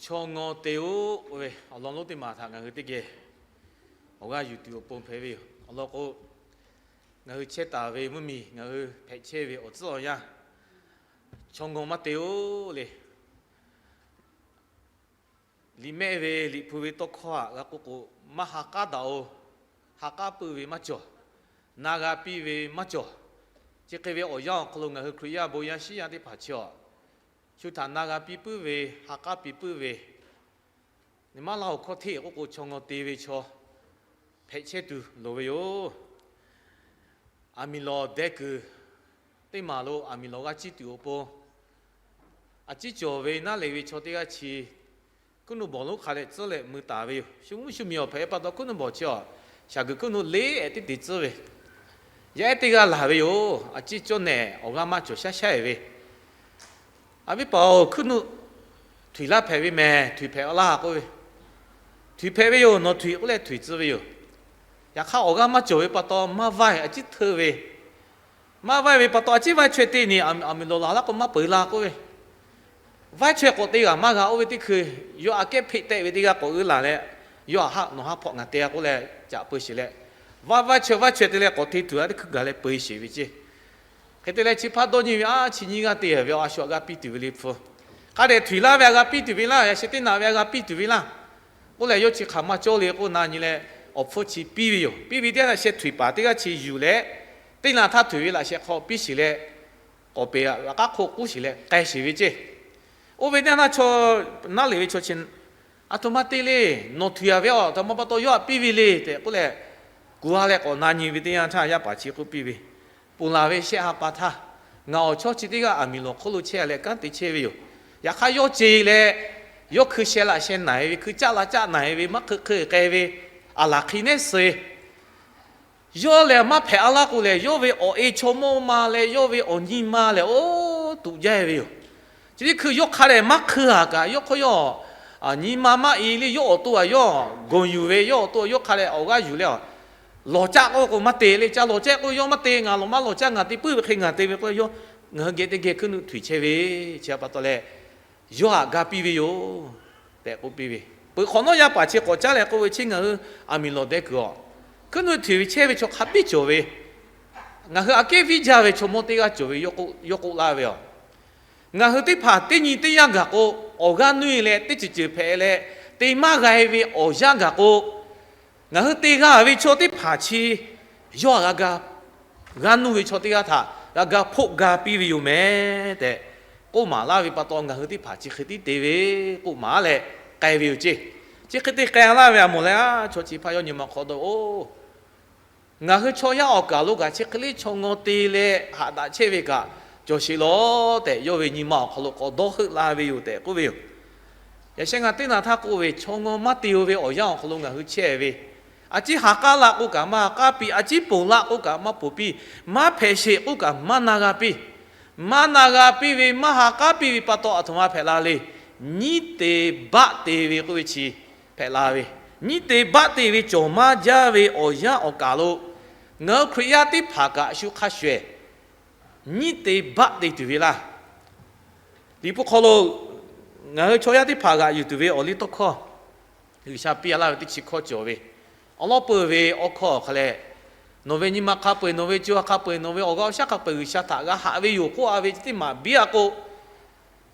Chaw ngaw te-oˬ k'oˆ ve awˬ lawn lonˉ teˇ maˬ htaꞈ ngaˬ hui teˇ geh awˬ g'aˇ yuˬ tuˬ awˬ pon hpehꞈ ve yoˬ. Awˬ lawn k'o, ngaˬ hui chehˇ taˍ ve mvuhˇmiˬ, ngaˬ hui hpehꞈ chehˇ ve awˬ tcuhˉ awˬ yanˇ, chaw ngaw maˇ te-oˬ le. Liꞈ mehˆ ve Liꞈ hpu ve tawˇ hkawˇ htaꞈ g'a k'oˆ k'o, maˇ ha k'aˉ daꞈ-oˬ, ha k'aˉ puiˉ ve maˇ cawˬ, na g'a piˇ ve maˇ cawˬ. Chi hk'e ve awˬ yanˇ awˬ hk'aw lo ngaˬ hui Hkriꞈ yaˇ bon yaˇ shiˉ yaˇ teˇ hpaˍ chi awˬ shu htaꞈ na g'a piˇ puiˉ ve, ha k'aˉ piˇ puiˉ ve, nyi maˇ laˇ awˬ hkawˇ hteˇ k'oˆ k'o, chaw ngaw te ve chaw hpehꞈ chehˇ tuˬ loˍ ve yoˬ. Aˬ miˍ lawˬ deh kuiˬ teˇ maˬ lo aˬ miˍ lawˬ g'a ciˇ tuˬ awˬ pon, a ciˉ cawˬ ve naˉ le ve chaw teˇ g'aˇ chi Kuˉ nuˆ bawˬ lonˉ hk'a leh tcuhˉ leh mui taˍ ve yoˬ. Shu mvuhˇ shu miˬ awˬ hpehꞈ pa taw Kuˉ nuˆ bawˬ chi awˬ shaˍ guiˬ Kuˉ nuˆ le ehˉ teˇ te tcuhˉ ve, yaˇ ehˉ teˇ g'aˇ laˬ ve yoˬ. A ciˉ cawˇ nehˬ awˬ g'aˇ maˇ cawˬ shaˉ shaˉ-eˬ ve, A viˉ paˍ-oˬ, Kuˉ nuˆ Tuiˍ laˇ hpehꞈ ve mehˬ, Tuiˍ hpehꞈ laˇ k'oˆ ve, Tuiˍ hpehꞈ ve yoˬ, nawˬ Tuiˍ k'oˆ leh Tuiˍ tcuh ve yoˬ. Yaꞈ hk'aˇ, awˬ g'aˇ maˇ cawˬ ve pa taw maˇ vaiˇ, a ciˉ hteuˇ ve, maˇ vaiˇ ve pa taw, a ciˉ vaiˇ chaweh te nyi, aˬ miˍ lawˬ laˬ laˇ k'o maˇ peuˬ la k'oˆ ve, vaiˇ chaweh k'awꞈ te g'a maˇ g'a oˇ ve teˇ hkui, yawˇ aꞈ kehˉ hpeˆ tehˆ ve teˇ g'aˇ k'awꞈ uiˍ laˬ leh, yawˇ aꞈ haˆ nawˬ haˉ hpawꞈ ngaˬ te-a k'oˆ leh caꞈ peu sheˍ leh, vaiˇ vaiˇ chaweh vaiˇ chaweh te leh k'awꞈ te tuˬ a teˇ hkui gaˬ leh peu sheˍ ve ceˇ. Hk'e te leh chi hpaˇ dawˇ nyi ve, a, chi nyiˇ g'aˇ te ve a shu aꞈ g'a piˇ tuˬ ve le hpu. Hk'a dehꞈ Tuiˍ laˇ ve aꞈ g'a piˇ tuˬ ve laˇ, yaꞈ sheh teˇ naꞈ ve aꞈ g'a piˇ tuˬ ve laˇ k'oˆ leh, yawˇ chi hk'aˬ maˇ cawˇ le k'oˆ na nyi leh, awˬ hpfuhˇ chi piˇ ve yoˬ. Piˇ ve teˇ yanˇ, yaꞈ sheh Tuiˍ paˍ teˇ g'aˇ chi yuˬ leh, teˇ naꞈ htaˇ Tuiˍ ve laꞈ sheh hk'aw piˇ sheˍ leh, k'awꞈ peꞈ laꞈ k'aˉ hk'oˆ k'uˉ sheˍ leh k'ai sheˍ ve ceˇ. Oˇ ve teˇ naꞈ chaw naˉ le ve chaw chi, Aˬ htoꞈ ma te le, nawˬ Tuiˍ-a ve awˬ htaꞈ ma pa taw yawˇ aꞈ piˇ ve le tehꞈ k'oˆ leh, kuˬ-a leh k'awꞈ na nyi ve teˇ yanˇ htaˇ, yaˇ paˍ chi k'oˆ piˇ ve, Ponˬ laˬ ve shehˆ ha pa htaˇ, ngaˬ awˬ chawˇ chi teˇ g'aˇ aˬ miˍ lawˬ hk'oˆ lo chehˇ leh kanˉ te chehˇ ve yoˬ. Yaꞈ hk'aˇ, yawˇ ce leh yawˇ hkui sheh laꞈ sheh naˬ-e ve, hkui caˆ la caˆ naˬ-e ve, maˇ hk'eu hk'eu k'ai ve, aˬ laˬ hk'e nehˉ suh-e. Yawˇ lehˬ maˇ hpehꞈ-a laˇ k'o lehˬ, yawˇ ve awˬ e chaw mawˇ ma leh yawˇ ve awˬ nyi ma lehˬ, oˇ tuꞈ jaˇ-e ve yoˬ. Chi teˇ hkui yawˇ hk'a dehꞈ maˇ hk'eu-a kaꞈ, yawˇ hk'aw yawˇ nyi ma maˇ e le, yawˇ awˬ to aꞈ yawˇ gawˬ yuˬ ve, yawˇ awˬ to yawˇ hk'a dehꞈ awˬ g'aˇ yuˬ leh, lawˬ caˆ k'oˆ k'o maˇ te le, ca lawˬ caˆ k'oˆ yawˇ maˇ te, ngaˬ lawˬ maˇ lawˬ caˆ, ngaˬ te puiˉ ve hk'e ngaˬ te ve k'oˆ leh, yawˇ ngaˬ hui geh teˇ geh Kuˉ nuˆ Tuiˍ chehˇ ve, chi pa taw leh, yawˇ aꞈ ga piˇ ve yoˬ tehꞈ k'oˆ piˇ ve. Peuˬ hk'awꞈ nawˉ yaˇ paˍ chi k'awꞈ caˉ leh k'oˆ ve, Chi ngaˬ hui aˬ miˍ lawˬ deh kuiˬ-oˬ, Kuˉ nuˆ Tuiˍ ve chehˇ ve chaw hk'a biˇ cawˬ ve, ngaˬ hui aꞈ kehˉ viˇ jaˇ ve chaw mawˇ teˇ g'aˇ cawˬ ve, yawˇ k'oˆ laˇ ve yoˬ. Ngaˬ hui teˇ hpaˍ teˇ nyi teˇ yanˇ gaˬ k'o, awˬ g'aˇ nuˇ-e leh teˇ ceuˬ ceuˬ hpehꞈ leh te maˇ g'a-e ve awˬ yanˇ gaˬ k'o, ngaˬ hui te g'a ve chaw teˇ hpaˍ chi yawˇ aꞈ g'a ga, g'aˇ nuˇ ve chaw teˇ g'aˇ htaꞈ g'a ga hpoˆ ga piˇ ve yoˬ mehˍ tehꞈ k'oˆ maˍ laˇ ve pa taw, ngaˬ hui teˇ hpaˍ chi hk'e tiˉ te ve k'oˆ maˍ leh k'ai ve yoˬ ceˇ. Chi hk'e te k'ai laˇ ve aˬ moˍ leh, a, chaw chi hpaˇ yawˇ nyi ma hk'aw dawˇ-oˬ, ngaˬ hui chaw yaˇ awˬ kaˬ lo kaꞈ chi hk'e le chaw ngaw te leh haꞈ daꞈ chehˇ ve kaꞈ cawˬ sheˍ lawˬ tehꞈ, yawˇ ve nyi ma awˬ hk'aw lo k'awꞈ dawˇ heuˆ la ve yoˬ tehꞈ k'oˆ ve yoˬ. Yaꞈ sheh ngaˬ teˇ naꞈ htaˇ k'oˆ ve, chaw ngaw maˇ te-o ve awˬ yanˇ awˬ hk'aw lo ngaˬ hui chehˇ ve, a ciˉ ha k'aˉ laˆ k'oˆ kaꞈ maˇ ha k'aˉ piˇ, a ciˉ ponˬ laˆ k'oˆ kaꞈ maˇ ponˬ piˇ, maˇ hpehꞈ sheˍ k'oˆ kaꞈ maˇ na g'a piˇ. Maˇ na g'a piˇ ve, maˇ ha k'aˉ piˇ ve pa taw aˬ htoꞈ ma hpehꞈ la le. Nyiˉ te baˆ te ve k'oˆ ve chi hpehꞈ la ve, nyiˉ te baˆ te ve cawˬ maˇ jaˇ ve awˬ yanˇ awˬ kaˬ lo, ngaˬ hui Hkriꞈ yaˇ teˇ hpaˍ kaꞈ shu hk'a shuˍ-ehˍ nyiˉ te baˆ te tuˬ ve laˇ. Liꞈ hpu hk'aw lo ngaˬ hui chaw yaˇ teˇ hpaˍ g'aꞈ yuˬ tuˬ ve awˬ liˇ tawˇ hkawˇ, G'uiˬsha piˇ-a laˇ ve teˇ chi hkawˇ cawˬ ve, awˬ lawˉ peuˬ ve awˬ hkawˇ hk'a leh, Nawˬ ve nyi ma hk'a peu-eˬ, nawˬ ve co ha hk'a peu-eˬ, nawˬ ve awˬ g'aˇ awˬ shaˉ hk'a peu-eˬ G'uiˬsha htaꞈ g'a haꞈ ve yoˬ k'oˆ-a ve chi teˇ maˬ biˇ-a k'o,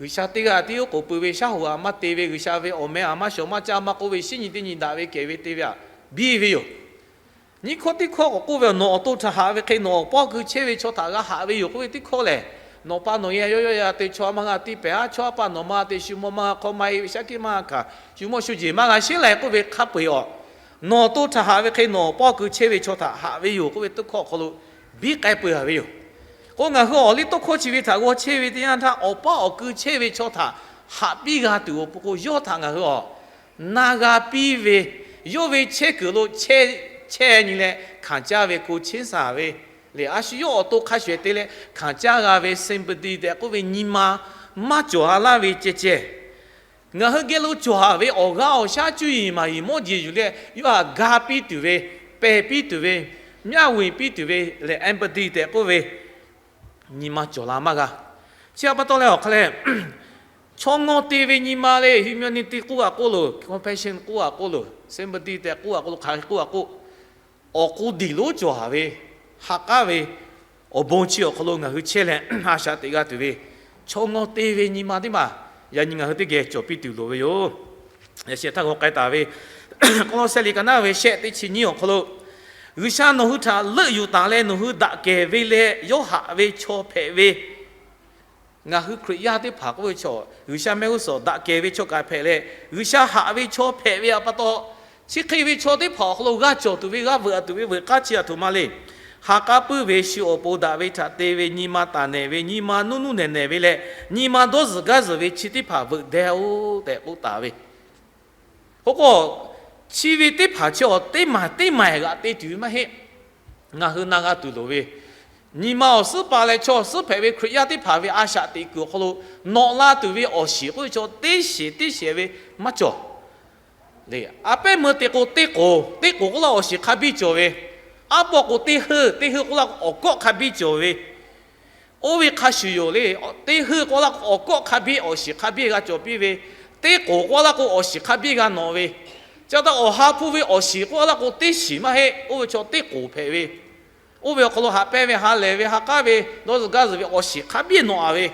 G'uiˬsha teˇ g'aˇ tiˉ oˉ k'oˍ pui ve, shaˉ hoꞈ-aꞈ maˇ te ve, G'uiˬsha ve awˬ meh-aꞈ maˇ shawˍ maˇ caˇ maˇ k'oˆ ve, shinˉ nyi teˇ nyi daꞈ ve kehˬ ve te ve htaꞈ biˇ ve yoˬ. Nyiˇ hkawˇ teˇ hkawˇ k'awꞈ k'oˆ ve, Nawˬ awˬ to htaꞈ haꞈ ve hk'e nawˬ awˬ paˇ awˬ kui chehˇ ve chaw htaꞈ g'a haꞈ ve yoˬ k'oˆ ve teˇ hkawˇ lehˬ, Nawˬ pa nawˬ e yawˇ yawˇ yaˇ te chaw maˇ g'a tiˇ pehˍ, a chaw a pa nawˬ maˇ te shu mawˇ maˇ hk'awˇ maˇ e ve shaˉ hkiˆ maˇ hkanˍ, shu mawˇ shu jeˬ maˇ g'a sheˉ la k'oˆ ve hk'a peu-eˬ awˬ, Nawˬ awˬ to htaꞈ haꞈ ve hk'e nawˬ awˬ paˇ awˬ kui chehˇ ve chaw htaꞈ haꞈ ve yoˬ k'oˆ ve teˇ hkawˇ awˬ hk'aw lo biˇ k'ai peuˬ-a ve yoˬ. K'o ngaˬ hui awˬ liˇ tawˇ hkawˇ chi ve htaꞈ g'aw chehˇ ve teˇ yanˇ htaˇ, awˬ paˇ awˬ kui chehˇ ve chaw htaꞈ haꞈ piˇ g'a tuˬ awˬ pon k'o, yawˇ htaꞈ ngaˬ hui awˬ na g'a piˇ ve, yawˇ ve chehˇ kuiˬ lo chehˇ nyi leh hkanˍ caˇ ve ko cheˉ saˍ ve le, a shu yawˇ awˬ to hk'a shuˍ-ehˍ te leh hkanˍ caˇ g'a ve sympathy tehꞈ k'oˆ ve nyi ma maˇ cawˬ-a laˇ ve ceh ceh, ngaˬ hui geh lo cawˬ-a ve awˬ g'aˇ awˬ shaˉ cuˇ yiˍ maˍ yiˍ mawˇ jeˬ yuˬ leh yawˇ htaꞈ ga piˇ tuˬ ve, pehˬ piˇ tuˬ ve, myaˇ vuiˬ piˇ tuˬ ve lehˬ, empathy tehꞈ k'oˆ ve nyi ma cawˬ la maˇ g'a. Chi htaꞈ pa taw leh awˬ hk'a leh, Chaw ngaw te ve nyi ma le, humanity k'oˆ a k'oˆ loˬ, compassion k'oˆ a k'oˆ loˬ, sympathy tehꞈ k'oˆ a k'oˆ loˬ, hk'aˬ hk'e k'oˆ a k'oˆ, awˬ k'o diˬ lonˉ cawˬ a ve, ha k'aˉ ve, awˬ bon chi awˬ hk'aw lo ngaˬ hui chehˇ leh a shaꞈ teꞈ g'a tuˬ ve, chaw ngaw te ve nyi ma teˇ maˬ yaꞈ nyi ngaˬ hui teˇ geh cawˬ piˇ tuˬ loˍ ve yoˬ. Yaꞈ sheh htaˇ g'aw k'ai taˍ ve Kawˇlawˇsehˇ liꞈ ka naˉ ve shehˆ teˇ chi nyiˇ awˬ hk'aw lo, G'uiˬsha nawˬ hui htaꞈ leuˆ yuˬ taˍ leh nawˬ hui daꞈ kehˬ ve leh yawˇ haꞈ ve chaw hpehꞈ ve, ngaˬ hui Hkriꞈ yaˇ teˇ hpaˍ k'oˆ ve chaw, G'uiˬsha mehˆ g'uˇ suhˍ daꞈ kehˬ ve chaw kaꞈ hpehꞈ leh, G'uiˬsha haꞈ ve chaw hpehꞈ ve awˬ pa taw, chi hk'e ve chaw teˇ hpaˍ awˬ hk'aw lo g'aˇ cawˬ tuˬ ve, g'aˇ veuꞈ tuˬ ve veuꞈ k'aˇ chi a htoꞈ ma le. Ha k'aˉ puiˉ ve shu awˬ pon daꞈ ve htaꞈ te ve, nyi ma taˍ nehˬ ve, nyi ma nuˇ nuˇ nehˬ nehˬ ve leh, nyi ma dawˇ zuhˬ gaˇ zuhˬ ve chi teˇ hpaˍ veuꞈ deh-oˬ tehꞈ k'oˆ taˍ ve. K'o k'o, chi ve teˇ hpaˍ chi awˬ teˇ maˬ teˇ maˬ g'aꞈ te tuˬ ve maˇ heˆ. Ngaˬ hui na g'a tuˬ loˍ ve, nyi ma awˬ suhˉ pa leh chaw awˬ suhˉ hpehꞈ ve Hkriꞈ yaˇ teˇ hpaˍ ve a shaꞈ teꞈ kuiˬ awˬ hk'aw lo nawꞈ la tuˬ ve awˬ shiˍ k'oˆ ve chaw teˇ shiˍ teˇ shiˍ ve maˇ cawˬ. A pehˉ meuˇ te k'o teˇ k'oˍ, teˇ k'oˍ k'oˆ laˇ awˬ shiˍ hk'a biˇ cawˬ ve, aˉ pawˆ k'o teˇ heuˆ, teˇ heuˆ k'oˆ laˇ k'o awˬ kawˆ hk'a biˇ cawˬ ve, oˇ ve hk'a shuˍ yoˬ le. Teˇ heuˆ k'oˆ laˇ k'o awˬ kawˆ hk'a biˇ awˬ shiˍ hk'a biˇ g'a cawˬ piˇ ve, teˇ k'oˍ k'oˆ laˇ k'o awˬ shiˍ hk'a biˇ g'a nawꞈ ve, chi pa taw awˬ ha hpu ve awˬ shiˍ k'oˆ laˇ k'o teˇ shiˍ maˇ heˆ, oˇ ve chaw teˇ k'oˍ hpehꞈ ve, oˇ ve awˬ hk'aw lo haꞈ pehnˇ ve, ha lehˬ ve, ha k'aˉ ve, dawˇ zuhˬ gaˇ zuhˬ ve awˬ shiˍ hk'a biˇ nawꞈ a ve,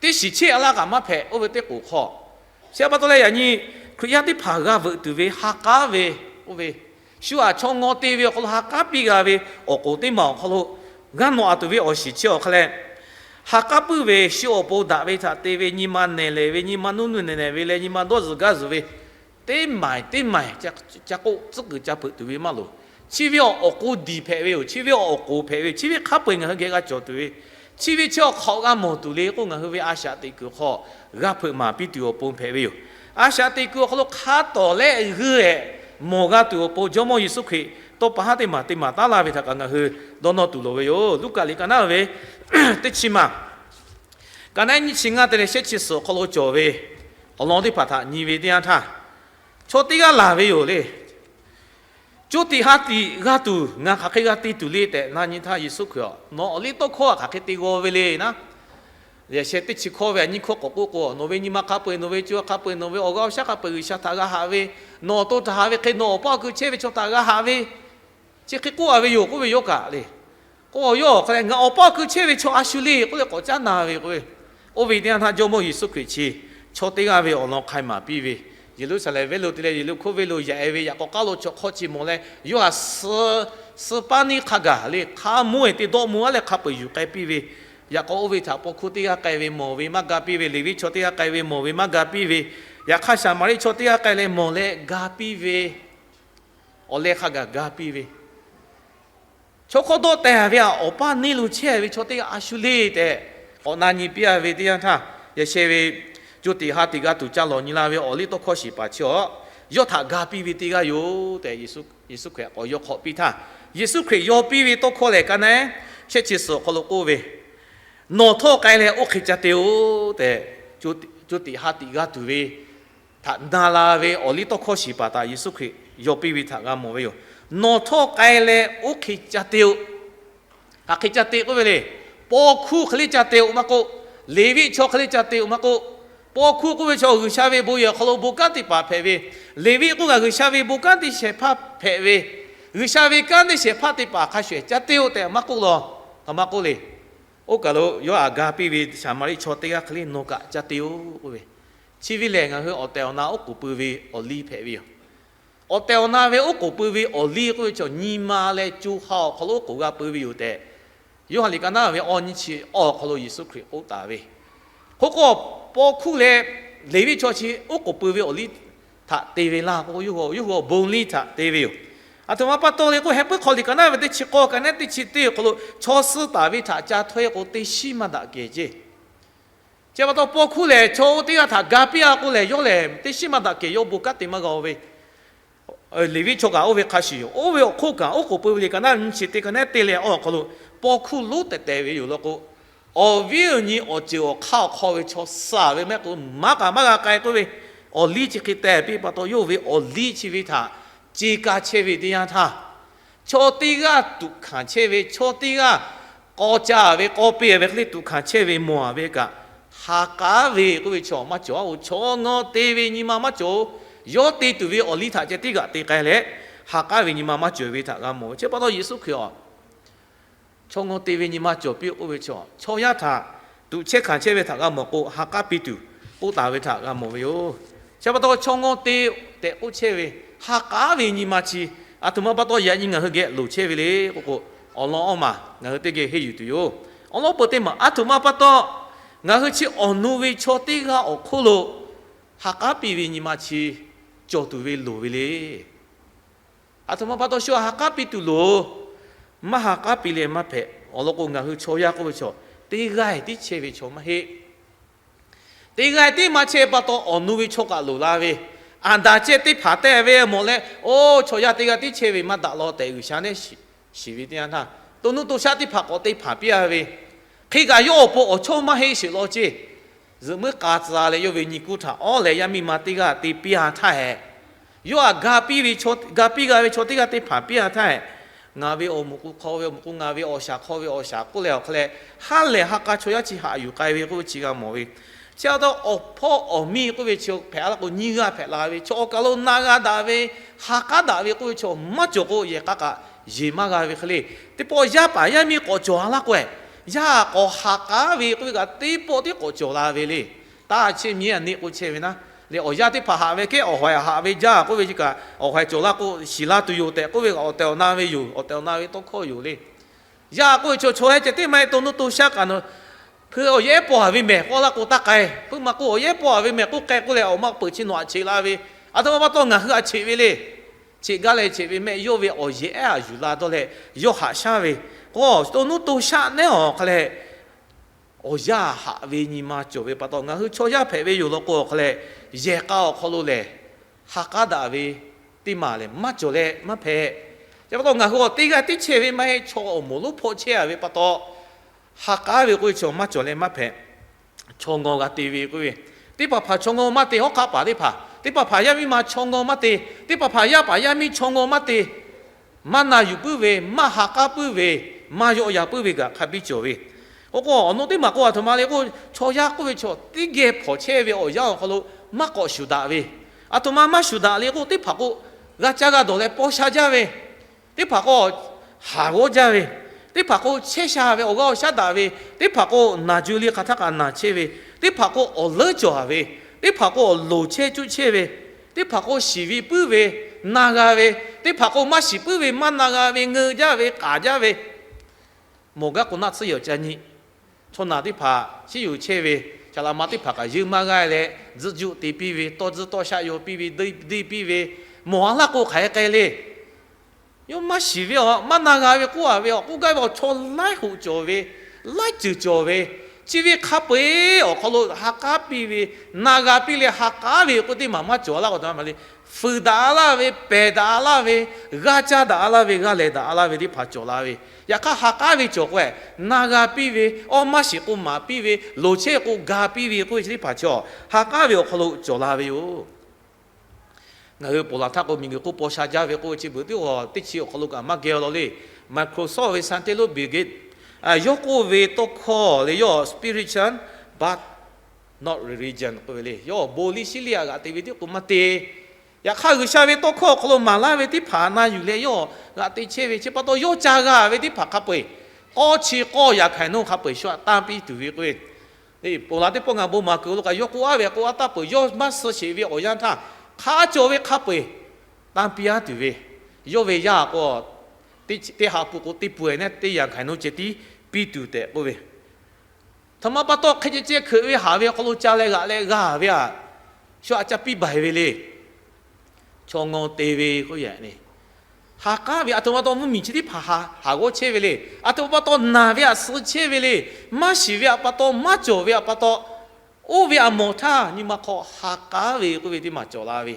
teˇ shiˍ cheˇ a laˇ kaꞈ maˇ hpehꞈ, oˇ ve teˇ k'oˍ hk'aw. Chi pa taw leh yaꞈ nyi Hkriꞈ yaˇ teˇ hpaˍ g'a veuꞈ tuˬ ve ha k'aˉ ve, oˇ ve shu aꞈ chaw ngaw te ve awˬ hk'aw lo ha k'aˉ piˇ g'a ve awˬ k'oˍ teˇ maˬ awˬ hk'aw lo g'a nawꞈ a tuˬ ve awˬ shiˍ chi awˬ hk'a leh, ha k'aˉ puiˉ ve shu awˬ pon daꞈ ve htaꞈ te ve, nyi ma nehˬ lehˬ ve, nyi ma nuˇ nuˇ nehˬ nehˬ ve leh, nyi ma dawˇ zuhˬ gaˇ zuhˬ ve, teˇ maˬ teˇ maˬ ca k'oˆ tcuhˉ kuiˬ ca hpeuꞈ tuˬ ve maˇ loˍ. Chi ve awˬ k'o diˬ hpehꞈ ve yoˬ. Chi ve awˬ k'oˍ hpehꞈ ve yoˬ. Chi ve hk'a peu-eˬ ngaˬ hui geh g'a cawˬ tuˬ ve, chi ve chi awˬ hk'awꞈ g'a mawˬ tuˬ le k'o, ngaˬ hui ve a shaꞈ teꞈ kuiˬ hk'aw g'a hpeuꞈ maˍ piˇ tuˬ awˬ pon hpehꞈ ve yoˬ. A shaꞈ teꞈ kuiˬ awˬ hk'aw lo hk'a tawˍ leh g'uiˇ-ehˍ mawˬ g'a tuˬ awˬ pon Jawˇmawˇ Yeˍsuˆ Hkriꞈ tawˇ pa haˉ teˇ maˬ te maˍ taˉ laˇ ve htaꞈ kaꞈ ngaˬ hui dawˇ nawˇ tuˬ loˍ ve yoˬ. Luˉkaꞈ liꞈ ka naˉ ve teˇ chi maˬ, ka naˉ nyiˇ chi ngaˇ te leh shehˆ chi suhˍ awˬ hk'aw lo cawˬ ve awˬ lawn teˇ hpaˍ htaꞈ nyi ve teˇ yanˇ htaˇ, chaw teˇ g'aˇ laˬ ve yoˬ le. Coˇ tiꞈ ha tiꞈ g'a tuˬ ngaˬ hk'aˬ hk'e g'a te tuˬ le tehꞈ na nyi htaˇ, Yeˍsuˆ Hkriꞈ, nawˬ awˬ liˇ tawˇ hkawˇ hk'aˬ hk'e te g'aw ve le naˉ, yaꞈ sheh teˇ chi hkawˇ ve a nyiˇ hkawˇ k'awꞈ k'oˆ k'o, nawˬ ve nyi ma hk'a peu-eˬ, nawˬ ve co hk'a peu-eˬ, nawˬ ve awˬ g'aˇ awˬ shaˉ hk'a peu-eˬ G'uiˬsha htaꞈ g'a haꞈ ve, nawˬ awˬ to htaꞈ haꞈ ve hk'e nawˬ awˬ paˇ awˬ ku chehˇ ve chaw htaꞈ g'a haꞈ ve, chi hk'e k'oˆ a ve yoˬ k'oˆ ve yawˇ kaꞈ le. K'o yawˇ awˬ hk'a leh, ngaˬ awˬ paˇ awˬ ku chehˇ ve chaw a shu le k'oˆ leh k'awꞈ caˉ na ve k'oˆ ve, oˇ ve teˇ yanˇ htaˇ Jawˇmawˇ Yeˍsuˆ Hkriꞈ chi chaw teˇ g'aˇ ve awˬ lawn hk'ai maˍ piˇ ve, Yeˍruˆsaˍlehnˍ venˇ lo te leh Yeˍriˆhkoˇ venˇ lo yaꞈ e ve, yaꞈ k'aw k'aˉ lo chaw hk'awˇ chi mawˬ leh, yawˇ htaꞈ suh, suh paˉ neˇ hk'a gaˬ le hk'a mvuhˇ-e te dawˆ mvuh a leh hk'a peu-eˬ yuˬ k'ai piˇ ve, yaꞈ k'aw oˇ ve htaꞈ paw hkuˇ teˇ g'aˇ k'ai ve mawˬ ve maˇ ga piˇ ve, Leˍviˆ chaw teˇ g'aˇ k'ai ve mawˬ ve maˇ ga piˇ ve, yaꞈ hk'aˇ Saˍmaˍriˆ chaw teˇ g'aˇ k'ai leh mawˬ leh ga piˇ ve, awˬ leh hk'a gaˬ ga piˇ ve, chaw hk'awˇ dawˆ teh ve htaꞈ awˬ paˇ neˇ lo chehˇ ve chaw teˇ g'aˇ a shu le tehꞈ k'awꞈ na nyi piˇ a ve teˇ yanˇ htaˇ, yaꞈ sheh ve co tiꞈ ha tiꞈ g'a tuˬ ca lawˬ nyi la ve awˬ liˇ tawˇ hkawˇ shiˍ paˍ chi awˬ, yawˇ htaꞈ ga piˇ ve teˇ g'aˇ yoˬ tehꞈ Yeˍsuˆ Hkriꞈ k'awꞈ yawˇ hk'awꞈ piˇ htaˇ, Yeˍsuˆ Hkriꞈ yawˇ piˇ ve tawˇ hkawˇ lehˬ, ka naˉ shehˆ chi suhˍ awˬ hk'aw lo k'oˆ ve, Nawˬ htawˇ k'ai leh oˇ hk'e ca te-oˬ tehꞈ, co tiꞈ ha tiꞈ g'a tuˬ ve htaꞈ na la ve awˬ liˇ tawˇ hkawˇ shiˍ paˍ htaꞈ Yeˍsuˆ Hkriꞈ yawˇ piˇ ve htaꞈ g'a mawˬ ve yoˬ. Nawˬ htawˇ k'ai leh oˇ hk'e ca te-oˬ. Hk'aˬ hk'e ca te k'oˆ ve le. Paw hkuˇ hk'e le ca te-oˬ maˇ k'oˆ, Leˍviˆ chaw hk'e le ca te-oˬ maˇ k'oˆ, paw hkuˇ k'oˆ ve chaw G'uiˬsha ve bon yehˬ awˬ hk'aw lo bon kanˉ teˇ hpaˍ hpehꞈ ve, Leˍviˆ k'oˆ kaꞈ G'uiˬsha ve bon kanˉ teˇ shehˍ hpaˇ hpehꞈ ve, G'uiˬsha ve kanˉ teˇ shehˍ hpaˇ teˇ hpaˍ hk'a shuˍ ca te-oˬ tehꞈ maˇ k'oˆ law. Maˇ k'oˆ le. Oˇ kaˬ lo yawˇ htaꞈ ga piˇ ve Saˍmaˍriˆ chaw teˇ g'aˇ hk'e le nawˬ kaꞈ ca te-oˬ k'oˆ ve. Chi ve lehˬ, ngaˬ hui awˬ tehˬ awˬ na oˉ k'oˍ pui ve awˬ liˇ hpehꞈ ve yoˬ. Awˬ tehˬ awˬ na ve oˉ k'oˍ pui ve awˬ liˇ k'oˆ ve chaw nyi ma leh co ha awˬ hk'aw lo oˉ k'oˍ g'a pui ve yoˬ tehꞈ, Yoˇhanˬ liꞈ ka naˉ ve awˇ nyiˇ chi awˇ awˬ hk'aw lo Yeˍsuˆ Hkriꞈ k'oˆ taˍ ve. Hk'oˆ k'o, paw hkuˇ leh Leˍviˆ chaw chi oˉ k'oˍ pui ve awˬ liˇ htaꞈ te ve laˇ k'o, yawˇ hui awˬ bon liˇ htaꞈ te ve yoˬ. Aˬ htoꞈ ma pa taw le k'o, Heh puiˉ hk'aw liꞈ ka naˉ ve teˇ chi k'awˇ ka naˉ teˇ chi teˇ awˬ hk'aw lo chaw suh taˍ ve htaꞈ ca htawˇ-e k'o, teˇ shiˉ maˇ daꞈ kehˬ ceˇ. Chi pa taw paw hkuˇ lehˬ, chaw oˇ teˇ g'aˇ htaꞈ ga piˇ-a k'o lehˬ, yawˇ lehˬ teˇ shiˉ maˇ daꞈ kehˬ, yawˇ bon kanˉ te maˇ g'a-o ve. Leˍviˆ chaw kaꞈ oˇ ve hk'a shuˍ yoˬ. Oˇ ve awˬ hk'oˆ kaꞈ, oˉ k'oˍ pui ve liꞈ ka naˉ nyiˇ chi teˇ ka naˉ te leh awˇ awˬ hk'aw lo paw hkuˇ lonˉ tehˬ tehˬ ve yoˬ law k'o, awˬ viˉ awˬ nyi awˬ ceuˬ awˬ hk'aˇ awˬ hk'aw ve chaw suh ve mehˆ k'o, maˇ kaꞈ maˇ g'a k'ai k'oˆ ve, awˬ liˇ chi hk'e tehꞈ piˇ pa taw, yawˇ ve awˬ liˇ chi ve htaꞈ ce ka chehˇ ve teˇ yanˇ htaˇ, chaw teˇ g'aˇ tuꞈ hkanˍ chehˇ ve, chaw teˇ g'aˇ k'aw ca ve k'aw peˇ ve hk'e le tuꞈ hkanˍ chehˇ ve mawˬ-a ve kaꞈ, Ha k'aˉ ve k'oˆ ve chaw maˇ cawˬ-oˬ. Chaw ngaw te ve nyi ma maˇ cawˬ-oˬ. Yawˇ te tuˬ ve awˬ liˇ htaꞈ ceh teˇ g'aꞈ te k'ai leh, ha k'aˉ ve nyi ma maˇ cawˬ ve htaꞈ g'a mawˬ ve. Chi pa taw Yeˍsuˆ Hkriꞈ awˬ chaw ngaw te ve nyi ma cawˬ piˇ-oˆ k'oˆ ve chaw, chaw yaˇ htaꞈ tuꞈ chehˇ hkanˍ chehˇ ve htaꞈ g'a mawˬ k'o, ha k'aˉ piˇ tuˬ k'oˆ taˍ ve htaꞈ g'a mawˬ ve yoˬ. Chi pa taw chaw ngaw te tehꞈ k'oˆ chehˇ ve, ha k'aˉ ve nyi ma chi aˬ htoꞈ ma pa taw yaꞈ nyi ngaˬ hui geh loˍ chehˇ ve le k'oˆ k'o, awˬ lawn awˬ maˬ ngaˬ hui teˇ geh henˇ yuˬ tuˬ yoˬ. Awˬ lawn peuˬ teˇ maˬ aˬ htoꞈ ma pa taw ngaˬ hui chi awˬ nu ve chaw teˇ g'aˇ awˬ hk'oˆ lo ha k'aˉ piˇ ve nyi ma chi cawˬ tuˬ ve loˍ ve le. Aˬ htoꞈ ma pa taw shu ha k'aˉ piˇ tuˬ loˍ. Maˇ ha k'aˉ piˇ leh maˇ hpehꞈ. Awˬ lawn k'o, ngaˬ hui chaw yaˇ k'oˆ ve chaw teˇ g'aˇ tiˉ chehˇ ve chaw maˇ heˆ. Teˇ g'aˇ tiˉ maˇ chehˇ pa taw, awˬ nu ve chaw kaꞈ loˍ la ve, aˬ daꞈ ceh teˇ hpaˍ te ve mawˬ leh, oˇ chaw yaˇ teˇ g'aˇ tiˉ chehˇ ve maˇ daꞈ law tehꞈ G'uiˬsha nehˉ shiˍ ve teˇ yanˇ htaˇ, to nuˇ to shaˆ teˇ hpaˍ k'awꞈ te hpanˍ piˇ-a ve, hk'e kaꞈ yawˇ awˬ pon awˬ chawˇ maˇ heˆ sheˍ law ceˇ. Zuhꞈ muiˉ k'a tcuh leh yawˇ ve nyi kuˇ htaꞈ awˉ leh yaˇ miˇ ma teˇ g'aˇ te piˇ-a htaˇ hehꞈ, yawˇ htaꞈ ga piˇ ve chaw teˇ g'aˇ te hpanˍ piˇ-a htaˇ hehꞈ, ngaˬ ve awˬ moˍ k'o hk'aw ve awˬ moˍ k'o, ngaˬ ve awˬ shaˍ hk'aw ve awˬ shaˍ k'oˆ leh awˬ hk'a leh, ha lehˬ ha k'a chaw yaˇ chi haꞈ yuˬ k'ai ve k'oˆ ve chi g'a mawˬ ve. Chi pa taw awˬ hpawˇ awˬ miˇ k'oˆ ve chi hpehꞈ-a laˇ k'o, nyiˇ g'aˇ hpehꞈ la ve chaw awˬ kaˬ lo na g'a daꞈ ve, ha k'aˉ daꞈ ve k'oˆ ve chaw maˇ cawˬ k'o, yehˬ k'a kaꞈ yeˬ maˇ g'a ve hk'e le. Teˇ pawˆ yaˇ paˍ yaˇ miˇ k'awꞈ cawˬ-a laˇ k'o-e, yaˇ k'awꞈ ha k'aˉ ve k'oˆ ve kaꞈ teˇ pawˆ tiˉ k'awꞈ cawˬ la ve le. Taˇ chehˇ miˇ-a neˆ k'oˆ chehˇ ve naˉ leh, awˬ yaˇ teˇ hpaˍ haꞈ ve kehˉ awˬ haiˬ haꞈ ve jaˇ k'oˆ ve kaꞈ, awˬ haiˬ cawˬ laˇ k'o shiˍ la tuˬ yoˬ tehꞈ k'oˆ ve kaꞈ, awˬ tehˬ awˬ na ve yoˬ, awˬ tehˬ awˬ na ve tawˇ hkawˇ yoˬ le. Yaˇ k'oˆ ve chaw chaw hehˉ ceh teˇ maˇ heˆ, to nuˇ to shaˆ kaꞈ nawˬ hpui awˬ yehˉ paw haˍ ve mehˬ k'oˆ laˇ k'o taˇ k'ai. Hpui ma k'o awˬ yehˉ paw haˍ ve mehˬ k'oˆ k'ai k'oˆ leh, awˬ ma peuˬ chi nawˬ htaꞈ cheꞈ la ve, aˬ htoꞈ ma pa taw ngaˬ hui htaꞈ cheꞈ ve le. Cheꞈ gaˇ leh cheꞈ ve mehˆ yawˇ ve awˬ yehˉ aˉ yuˬ la dawˇ leh yawˇ haꞈ shaˉ ve, k'o to nuˇ to shaˆ nehˉ awˬ hk'a leh awˬ yaˇ haꞈ ve nyi ma cawˬ ve pa taw, ngaˬ hui chaw yaˇ hpehꞈ ve yoˬ law k'o awˬ hk'a leh, yehˬ k'a awˬ hk'aw lo lehˬ ha k'aˉ daꞈ ve teˇ maˬ lehˬ maˇ cawˬ leh maˇ hpehꞈ. Chi pa taw ngaˬ hui awˬ teˇ g'aˇ tiˉ chehˇ ve maˇ heˆ, chaw awˬ moˍ lonˉ hpawˇ chehˇ-a ve pa taw, ha k'aˉ ve k'oˆ ve chaw maˇ cawˬ leh maˇ hpehꞈ. Chaw ngaw g'a te ve k'oˆ ve, teˇ hpaˍ hpaˍ chaw ngaw maˇ te, hawˉ hk'aˆ paˍ teˇ hpaˍ, teˇ hpaˍ hpaˍ yaˇ miˇ ma chaw ngaw maˇ te, teˇ hpaˍ hpaˍ yaˇ paˍ yaˇ miˇ chaw ngaw maˇ te, maˇ na yuˬ puiˉ ve, maˇ ha k'aˉ puiˉ ve, maˇ yawˆ yan puiˉ ve kaꞈ hk'a biˇ cawˬ ve. K'o k'o awˬ nu teˇ maˬ k'o aˬ htoꞈ ma le k'o, chaw yaˇ k'oˆ ve chaw teˇ geh hpawnˬ chehˇ ve awˬ yanˇ awˬ hk'aw lo maˇ k'awꞈ shuˍ daꞈ ve. Aˬ htoꞈ ma maˇ shuˍ daꞈ le k'o, teˇ hpaˍ k'o g'a caˇ g'a dawˬ leh paw sha jaˇ ve, teˇ hpaˍ k'o haˍ g'awˇ jaˇ ve, teˇ hpaˍ k'o chehˇ sha ve awˬ g'aˇ awˬ shaˉ daꞈ ve, teˇ hpaˍ k'o naˬ ju le hk'aˬ htaˇ kaꞈ naˬ chehˇ ve, teˇ hpaˍ k'o awˬ leuˉ cawˬ-a ve, teˇ hpaˍ k'o awˬ loˍ chehˇ cuˆ chehˇ ve, teˇ hpaˍ k'o shiˍ ve puiˉ ve, na g'a ve, teˇ hpaˍ k'o maˇ shiˍ puiˉ ve, maˇ na g'a ve, ngeu jaˇ ve, k'aˍ jaˇ ve, mawˬ gaˇ k'o naˆ tsuhˇ yehˬ awˬ ca nyi. Chaw naˬ teˇ hpaˍ chiˇ yuˬ chehˇ ve, saˍ laꞈ ma teˇ hpaˍ kaꞈ yeunˇ maˇ g'aˇ leh, tzuhˆ juˆ te piˇ ve, tawˇ tzuhˇ tawˇ shaˆ yaw piˇ ve, deˇ piˇ ve, mawˬ-a laˇ k'o hk'aˬ hk'e k'ai le. Yawˇ maˇ shiˍ ve awˬ, maˇ na g'a ve k'oˆ a ve awˬ, k'oˆ gaˇ ve awˬ, chaw laiˉ hoꞈ cawˬ ve, laiˉ ceuˬ cawˬ ve, chi ve hk'a peu-eˬ awˬ hk'aw lo ha k'aˉ piˇ ve, na g'a piˇ leh ha k'aˉ ve k'oˆ teˇ maˬ maˇ cawˬ laˇ k'o, a ma le, fuiˍ daꞈ-a laˇ ve, pehˬ daꞈ-a laˇ ve, g'a caˇ daꞈ-a laˇ ve, g'a lehˬ daꞈ-a laˇ ve teˇ hpaˍ cawˬ la ve. Yaꞈ hk'aˇ ha k'aˉ ve cawˬ k'o-e, na g'a piˇ ve, awˇ maˇ shiˍ k'o maˍ piˇ ve, loˍ chehˇ k'o ga piˇ ve k'oˆ ve chi teˇ hpaˍ chaw ha k'aˉ ve awˬ hk'aw lo cawˬ la ve yoˬ. Ngaˬ hui ponˬ laˬ htaˇ k'o, miˬguiˬ hk'oˆ paw sha jaˇ ve k'oˆ ve chi beuꞈ teˇ g'aˇ teˇ chi awˬ hk'aw lo kaꞈ maˇ geh law le. Microsoft ve scientist lonˉ Bill Gates, yawˇ k'oˆ ve tawˇ hkawˇ le, yawˇ spiritual but not religion k'oˆ ve le. Yawˇ bon liˇ shiˉ liˇ-a g'aꞈ te ve tiˉ k'o maˇ te. Yaꞈ hk'aˇ G'uiˬsha ve tawˇ hkawˇ awˬ hk'aw lo maˍ laˇ ve teˇ hpaˍ na yuˬ leh yawˇ g'aꞈ te chehˇ ve chi pa taw, yawˇ ca g'a ve teˇ hpaˍ hk'a peu-eˬ k'awˇ chi k'awˇ yaꞈ hkanˍ nu hk'a peu-eˬ shu aꞈ tanˇ piˇ tuˬ ve k'oˆ ve, ponˬ laˬ teˇ pawˆ ngaˬ bon maˍ kuiˬ lo kaꞈ yawˇ k'oˆ aˉ ve k'o, aˉ taˇ peuˬ, yawˇ maˇ suh sheˍ ve awˬ yanˇ htaˇ, hk'a cawˬ ve hk'a peu-eˬ tanˇ piˇ aˉ tuˬ ve, yawˇ ve yaˇ k'o, teˇ haꞈ pun k'o teˇ pun-eˬ nehˉ teˇ yaꞈ hkanˍ nu ceh tiˉ piˇ tuˬ tehꞈ k'oˆ ve, htoꞈ ma pa taw hk'e ceh ceh hkeuꞈ ve haˍ ve awˬ hk'aw lo ca leh g'aꞈ leh g'a ve aꞈ, shu aꞈ ca piˇ baˬ ve le. Chaw ngaw te ve k'oˆ yaꞈ nyi, ha k'aˉ ve aˬ htoꞈ ma pa taw mvuhˇmiˬ chi teˇ hpaˍ haˍ g'awˇ chehˇ ve le. Aˬ htoꞈ ma pa taw naˬ ve aꞈ suh chehˇ ve le. Maˇ shiˍ ve aꞈ pa taw, maˇ cawˬ ve aꞈ pa taw, oˇ ve aꞈ mawˬ htaˇ nyi ma hk'aw ha k'aˉ ve k'oˆ ve teˇ maˬ cawˬ la ve.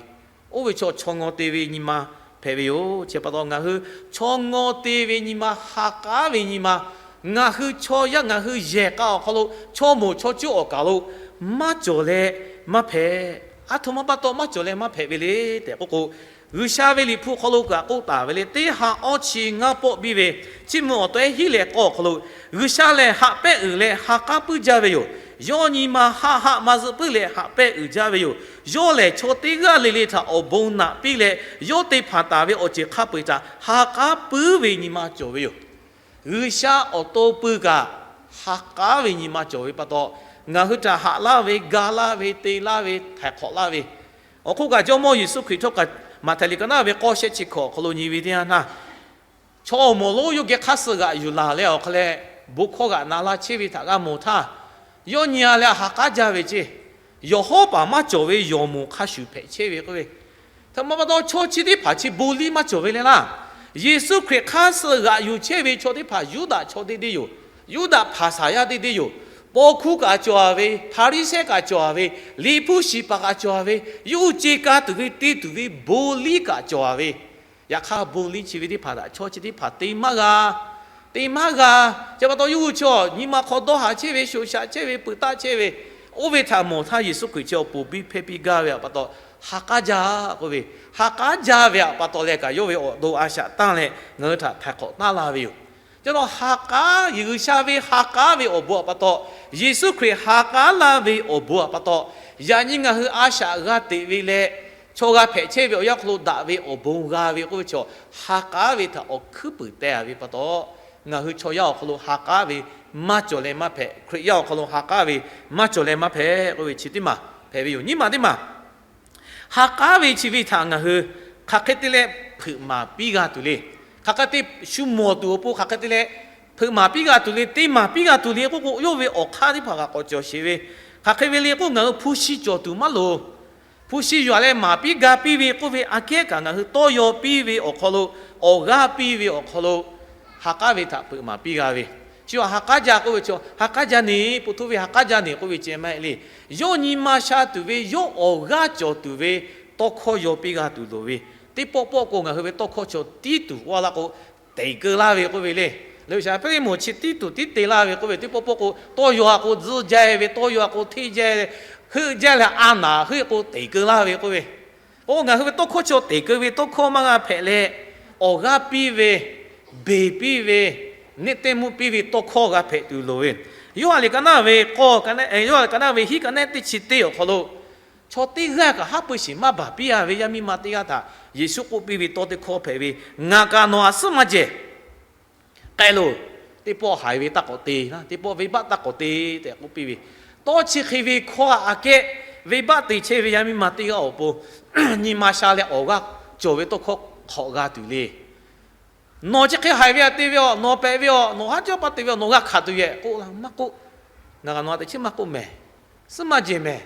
Oˇ ve chaw chaw ngaw te ve nyi ma hpehꞈ ve yoˬ. Chi pa taw ngaˬ hui chaw ngaw te ve nyi ma, ha k'aˉ ve nyi ma, ngaˬ hui chaw yaˇ ngaˬ hui yehˬ k'a awˬ hk'aw lo, chaw moˍ chaw cuˇ awˬ kaˬ lo maˇ cawˬ leh maˇ hpehꞈ. Aˬ htoꞈ ma pa taw maˇ cawˬ leh maˇ hpehꞈ ve le tehꞈ k'oˆ k'o, G'uiˬsha ve Liꞈ hpu hk'aw lo kaꞈ k'oˆ taˍ ve le. Teˇ ha awˇ chi ngaˇ pawˆ biˇ ve, chiˇ mvuh awˬ tawehˉ hiˉ leh k'awˇ awˬ hk'aw lo G'uiˬsha lehˬ haꞈ pehˉ uiˍ leh ha k'aˉ puiˉ jaˇ ve yoˬ. Yawˇ nyi ma haˆ haˆ maˇ zuhˆ puiˉ leh haꞈ pehnˇ uiˍ jaˇ ve yoˬ. Yawˇ lehˬ chaw teˇ g'aˇ le le htaꞈ awˬ bon naꞈ piˇ leh, yawˇ te hpanˍ taˍ ve awˬ ceuˬ hk'a peu-eˬ htaꞈ ha k'aˉ puiˉ ve nyi ma cawˬ ve yoˬ. G'uiˬsha awˬ to pui kaꞈ ha k'aˉ ve nyi ma cawˬ ve pa taw, ngaˬ hui htaꞈ haꞈ laˇ ve, ga laˇ ve, te laˇ ve, htaiˍ hk'awꞈ laˇ ve, awˬ hk'oˆ kaꞈ Jawˇmawˇ Yeˍsuˆ Hkriꞈ htawˇ kaꞈ Maꞈhtehˍ liꞈ ka naˉ ve k'awˇ shehˆ chi hkawꞈ awˬ hk'aw lo nyi ve teˇ yanˇ htaˇ, chaw awˬ moˍ lonˉ yawˇ geh hk'aˇ suh g'aꞈ yuˬ laˬ leh awˬ hk'a leh, bon hkawˇ g'aꞈ na laˇ chehˇ ve htaꞈ g'a mawˬ htaˇ, yawˇ nyi-a leh ha k'aˉ jaˇ ve ceˇ. Yawˬ hawˉ paˍ maˇ cawˬ ve yawˬ moˍ hk'a shuˍ hpehꞈ chehˇ ve k'oˆ ve, htaꞈ ma pa taw chaw chi teˇ hpaˍ chi bon liˇ maˇ cawˬ ve leh laˇ. Yeˍsuˆ Hkriꞈ hk'aˇ suh g'aꞈ yuˬ chehˇ ve chaw teˇ hpaˍ Yuˇdaꞈ chaw deˇ deˇ yoˬ. Yuˇdaꞈ hpaˍsaˍyaˇ deˇ deˇ yoˬ. Paw hkuˇ kaꞈ cawˬ-a ve, Hpaˍriˍsehˇ kaꞈ cawˬ-a ve, liꞈ hpu shiˍ paˍ kaꞈ cawˬ-a ve, yawˇ hui ce ka tuˬ ve te tuˬ ve bon liˇ kaꞈ cawˬ-a ve, yaꞈ hk'aˇ bon liˇ chi ve teˇ hpaˍ htaꞈ chaw chi teˇ hpaˍ te maˇ g'a. Te maˇ g'a. Chi pa taw yawˇ hui chaw nyi ma hk'aw dawˇ haˍ chehˇ ve, shoꞈ shaꞈ chehˇ ve, peuˬ taˆ chehˇ ve, oˇ ve htaꞈ mawˬ htaˇ Yeˍsuˆ Hkriꞈ chi awˬ pon biˇ hpehˇ piˇ gaˇ ve pa taw, ha k'aˉ jaˇ k'oˆ ve, ha k'aˉ jaˇ ve pa taw leh kaꞈ yawˇ ve awˬ to a shaꞈ tanˇ leh ngaˬ hui htaꞈ htaiˍ hk'awꞈ taˉ laˇ ve yoˬ. Chi pa taw ha k'aˉ, G'uiˬsha ve ha k'aˉ ve awˬ bon pa taw, Yeˍsuˆ Hkriꞈ ha k'aˉ laˇ ve awˬ bon pa taw, yaꞈ nyi ngaˬ hui a shaꞈ g'a teꞈ ve leh, chaw g'a hpehꞈ chehˇ ve awˬ yanˇ hk'aw lo daꞈ ve awˬ bon g'a ve k'oˆ ve chaw, ha k'aˉ ve htaꞈ awˬ hkuiˉ puiˍ teh-a ve pa taw, ngaˬ hui chaw yaˇ awˬ hk'aw lo ha k'aˉ ve maˇ cawˬ leh maˇ hpehꞈ. Hkriꞈ yaˇ awˬ hk'aw lo ha k'aˉ ve maˇ cawˬ leh maˇ hpehꞈ k'oˆ ve chi teˇ maˬ hpehꞈ ve yoˬ. Nyiˇ maˬ teˇ maˬ, ha k'aˉ ve chi ve htaꞈ ngaˬ hui hk'aˬ hk'e te leh hpeuꞈ maˍ piˇ g'a tuˬ le. Hk'aˬ hk'e te shu mawˬ tuˬ awˬ pon hk'aˬ hk'e te leh hpeuꞈ maˍ piˇ g'a tuˬ le, te maˍ piˇ g'a tuˬ le k'oˆ k'o, yawˇ ve awˬ hk'aˇ teˇ hpaˍ kaꞈ k'awꞈ cawˬ sheˍ ve. Hk'aˬ hk'e ve le k'o, ngaˬ hui hpu shi cawˬ tuˬ maˇ loˍ. Hpu shi yuˬ-a leh maˍ piˇ ga piˇ ve k'oˆ ve aꞈ kehˉ kaꞈ, ngaˬ hui tawˇ yaw piˇ ve awˬ hk'aw lo, awˬ g'aˇ piˇ ve awˬ hk'aw lo, ha k'aˉ ve htaꞈ hpeuꞈ maˍ piˇ g'a ve. Chi ha k'aˉ jaˇ k'oˆ ve chi, ha k'aˉ jaˇ neˬ, po htoˇ ve ha k'aˉ jaˇ neˬ k'oˆ ve ceh maˇ heˆ le. Yawˇ nyi ma sha tuˬ ve, yawˇ awˬ g'aˇ cawˬ tuˬ ve tawˇ hkawˇ yaw piˇ g'a tuˬ loˍ ve. Teˇ pawˆ pawˆ k'o ngaˬ hui ve tawˇ hkawˇ chaw tiˉ tuˬ k'oˆ laˇ k'o, teꞈ keu laˇ ve k'oˆ ve le. Liꞈ shaˍ hpehˇ ve mawˬ chi tiˉ tuˬ tiˉ te laˇ ve k'oˆ ve, teˇ pawˆ pawˆ k'o tawˇ yaw-a k'o tzuhˇ jaˇ ve, tawˇ yaw-a k'o hteˇ jaˇ ve, heuˆ jaˇ leh a naˍ heuˆ k'o teꞈ keu laˇ ve k'oˆ ve. Oˇ, ngaˬ hui ve tawˇ hkawˇ chaw teꞈ keu ve tawˇ hkawˇ maˇ g'a hpehꞈ leh, awˬ g'aˇ piˇ ve, beˬ piˇ ve, neˇ teˇ mvuhˇ piˇ ve tawˇ hkawˇ g'a hpehꞈ tuˬ loˍ ve. Yoˇhanˬ liꞈ ka naˉ ve k'awˇ, Yoˇhanˬ liꞈ ka naˉ ve hiˉ ka nehˉ teˇ chi teˇ awˬ hk'aw lo, chaw teˇ g'aˇ kaꞈ haˉ pui shiˍ maˇ baˬ piˇ-a ve yaˇ miˇ ma teˇ g'aˇ htaꞈ Yeˍsuˆ k'oˆ piˇ ve tawˇ teˇ hkawˇ hpehꞈ ve, Ngaˬ kaꞈ nawˬ htaꞈ suhˉ maˇ jehˬ k'ai loˬ. Teˇ pawˆ haiˬ ve taˇ k'awꞈ te, teˇ pawˆ venˇbaˆ taˇ k'awꞈ te tehꞈ k'oˆ piˇ ve, tawˇ chi hk'e ve hkawˇ aꞈ kehˉ venˇbaˆ te chehˇ ve yaˇ miˇ ma teˇ g'aˇ awˬ pon nyi ma sha leh awˬ g'aˇ cawˬ ve tawˇ hkawˇ hk'awꞈ g'a tuˬ le. Nawˬ chi hk'e haiˬ ve aꞈ te ve aˬ, nawˬ pehꞈ ve aˬ, nawˬ haˉ cawˇ paˇ te ve aˬ, nawˬ g'a hk'aˬ tuˬ yehˬ k'oˆ laˇ maˇ k'oˆ. Ngaˬ kaꞈ nawˬ htaꞈ teꞈ chiˉ maˇ k'oˆ mehˍ. Suhˉ maˇ jehˬ mehˍ.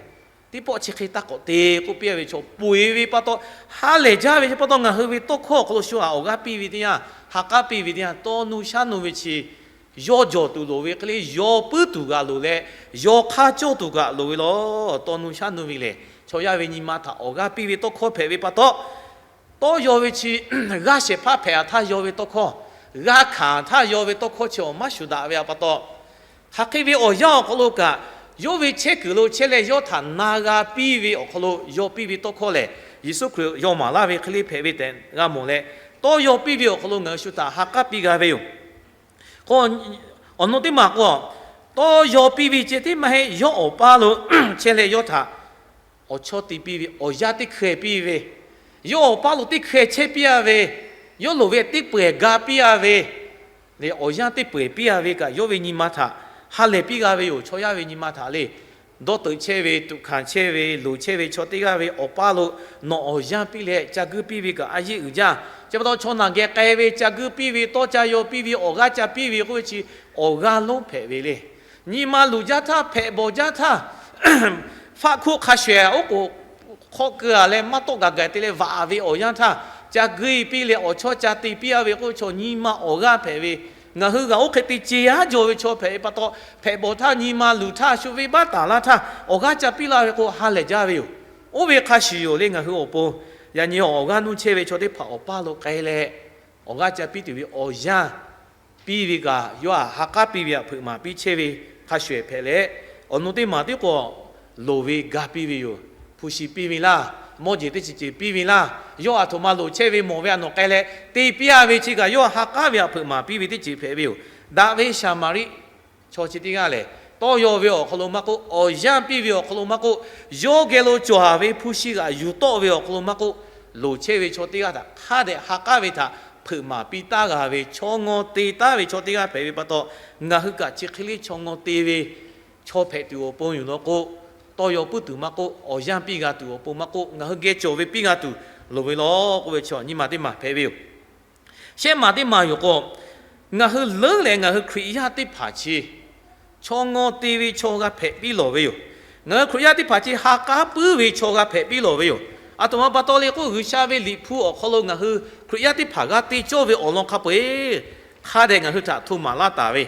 Teˇ pawˆ chi hk'e taˇ k'awꞈ te k'oˆ piˇ ve chaw peu-eˬ ve pa taw, ha lehˬ jaˇ ve chi pa taw, ngaˬ hui ve tawˇ hkawˇ awˬ hk'aw lo shu aꞈ awˬ g'aˇ piˇ ve teˇ yanˇ, ha k'aˉ piˇ ve teˇ yanˇ, tawˇ nu shaˉ nu ve chi yawˇ jawˬ tuˬ loˍ ve hk'e le, yaw puiˉ tuˬ g'aꞈ loˍ leh, yaw hk'aˇ cawˇ tuˬ g'aꞈ loˍ ve lawˬ. Tawˇ nu shaˉ nu ve lehˬ, chaw yaˇ ve nyi ma htaꞈ awˬ g'aˇ piˇ ve tawˇ hkawˇ hpehꞈ ve pa taw, tawˇ yaw ve chi g'aˇ shehˍ hpaˇ hpehꞈ-a htaˇ yaw ve tawˇ hkawˇ, g'aˇ hkanˍ htaˇ yaw ve tawˇ hkawˇ chi awˬ maˇ shuˍ daꞈ ve pa taw, hk'aˬ hk'e ve awˬ yanˇ awˬ hk'aw lo kaꞈ, yawˇ ve chehˇ kuiˬ lo chehˇ leh yawˇ htaꞈ na g'a piˇ ve awˬ hk'aw lo yaw piˇ ve tawˇ hkawˇ lehˬ, Yeˍsuˆ Hkriꞈ yaw maˍ laˇ ve hk'e le hpehꞈ ve tehꞈ g'a mawˬ leh, tawˇ yaw piˇ ve awˬ hk'aw lo ngaˬ hui shu htaꞈ ha k'aˉ piˇ g'a ve yoˬ. K'o, awˬ nu teˇ maˬ k'o, tawˇ yaw piˇ ve ceh tiˉ maˇ heˆ, yawˇ awˬ paˇ lo chehˇ leh yawˇ htaꞈ awˬ chawˇ te piˇ ve, awˬ yanˇ teˇ hkeh piˇ ve, yawˇ awˬ paˇ lo teˇ hkeh chehˇ piˇ-a ve, yawˇ loˍ ve teˇ peu-eˬ ga piˇ-a ve, leh awˬ yanˇ teˇ peu-eˬ piˇ-a ve kaꞈ, yawˇ ve nyi ma htaꞈ ha lehˬ piˇ g'a ve yoˬ. Chaw yaˇ ve nyi ma htaꞈ le, dawˇ teuꞈ chehˇ ve, tuꞈ hkanˍ chehˇ ve, loˍ chehˇ ve chaw teˇ g'aˇ ve awˬ paˇ lo nawˬ awˬ yanˇ piˇ leh ca guiˇ piˇ ve kaꞈ a yeˆ uiˍ jaˇ. Chi pa taw chaw naˬ geh k'ai ve ca guiˇ piˇ ve, tawˇ ca yaw piˇ ve, awˬ g'aˇ ca piˇ ve k'oˆ ve chi awˬ g'aˇ lonˉ hpehꞈ ve le. Nyi ma luˬ jaˇ htaˇ, hpehꞈ bawˬ jaˇ htaˇ, faˆ hkoˆ hk'a shuehˍ oˉ k'oˍ hk'awˆ keu-a leh maˇ tawˆ gaˬ gaˬ te leh vaꞈ ve awˬ yanˇ htaˇ, ca guiˇ piˇ leh awˬ chawˇ ca te piˇ-a ve k'oˆ ve chaw nyi ma awˬ g'aˇ hpehꞈ ve. Ngaˬ hui g'aꞈ oˇ hk'e te ce-a jaw ve chaw hpehꞈ ve pa taw, hpehꞈ bawˬ htaˇ nyi ma luˬ htaˇ shu venˇbaˆ taˍ laˇ htaˇ awˬ g'aˇ ca piˇ laˇ ve k'o ha lehˬ jaˇ ve yoˬ. Oˇ ve hk'a shuˍ yoˬ le ngaˬ hui awˬ pon, yaꞈ nyi awˬ g'aˇ nuˇ chehˇ ve chaw teˇ hpaˍ awˬ paˇ lo k'ai leh, awˬ g'aˇ ca piˇ tuˬ ve awˬ yanˇ piˇ ve kaꞈ, yawˇ aꞈ ha k'aˉ piˇ ve aꞈ hpeuꞈ maˍ piˇ chehˇ ve hk'a shuˍ ehˍ hpehꞈ leh, awˬ nu teˇ maˬ tiˉ k'o, loˍ ve ga piˇ ve yoˬ. Hpu shi piˇ ve laˇ, mawˇ jeˬ teˇ ceuˬ ceuˬ piˇ ve laˇ, yawˇ aˬ htoꞈ ma loˍ chehˇ ve mawˬ ve aꞈ nawˬ k'ai leh te piˇ-a ve chi kaꞈ, yawˇ ha k'aˉ ve aꞈ hpeuꞈ maˍ piˇ ve teˇ ceuˬ hpehꞈ ve yoˬ. Daꞈ ve Saˍmaˍriˆ chaw chi teˇ g'aˇ lehˬ, tawˇ yaw ve awˬ hk'aw lo maˇ k'oˆ, awˬ yanˇ piˇ ve awˬ hk'aw lo maˇ k'oˆ, yawˇ geh lo cawˬ haˍ ve hpu shi g'aꞈ yuˬ tawˆ ve awˬ hk'aw lo maˇ k'oˆ, loˍ chehˇ ve chaw teˇ g'aˇ htaꞈ hk'a dehꞈ ha k'aˉ ve htaꞈ hpeuꞈ maˍ piˇ taˉ g'a ve chaw ngaw te taˉ ve chaw teˇ g'aˇ hpehꞈ ve pa taw, ngaˬ hui kaꞈ chi hk'e le chaw ngaw te ve chaw hpehꞈ tuˬ awˬ pon yoˬ law k'o, tawˇ yaw puiˉ tuˬ maˇ k'oˆ, awˬ yanˇ piˇ g'a tuˬ awˬ pon maˇ k'oˆ, ngaˬ hui geh cawˬ ve piˇ g'a tuˬ loˍ ve law k'oˆ ve chaw nyi ma teˇ maˬ hpehꞈ ve yoˬ. Shehˆ maˬ teˇ maˬ yoˬ k'o, ngaˬ hui leuˉ leh ngaˬ hui Hkriꞈ yaˇ teˇ hpaˍ chi chaw ngaw te ve chaw g'a hpehꞈ piˇ lawˬ ve yoˬ. Ngaˬ hui Hkriꞈ yaˇ teˇ hpaˍ chi ha k'aˉ puiˉ ve chaw g'a hpehꞈ piˇ lawˬ ve yoˬ. Aˬ htoꞈ ma pa taw le k'o, G'uiˬsha ve Liꞈ hpu awˬ hk'aw lo ngaˬ hui Hkriꞈ yaˇ teˇ hpaˍ g'a te cawˇ ve awˬ lawn hk'a peu-eˬ hk'a dehꞈ ngaˬ hui htaꞈ hto maˍ laˇ taˍ ve,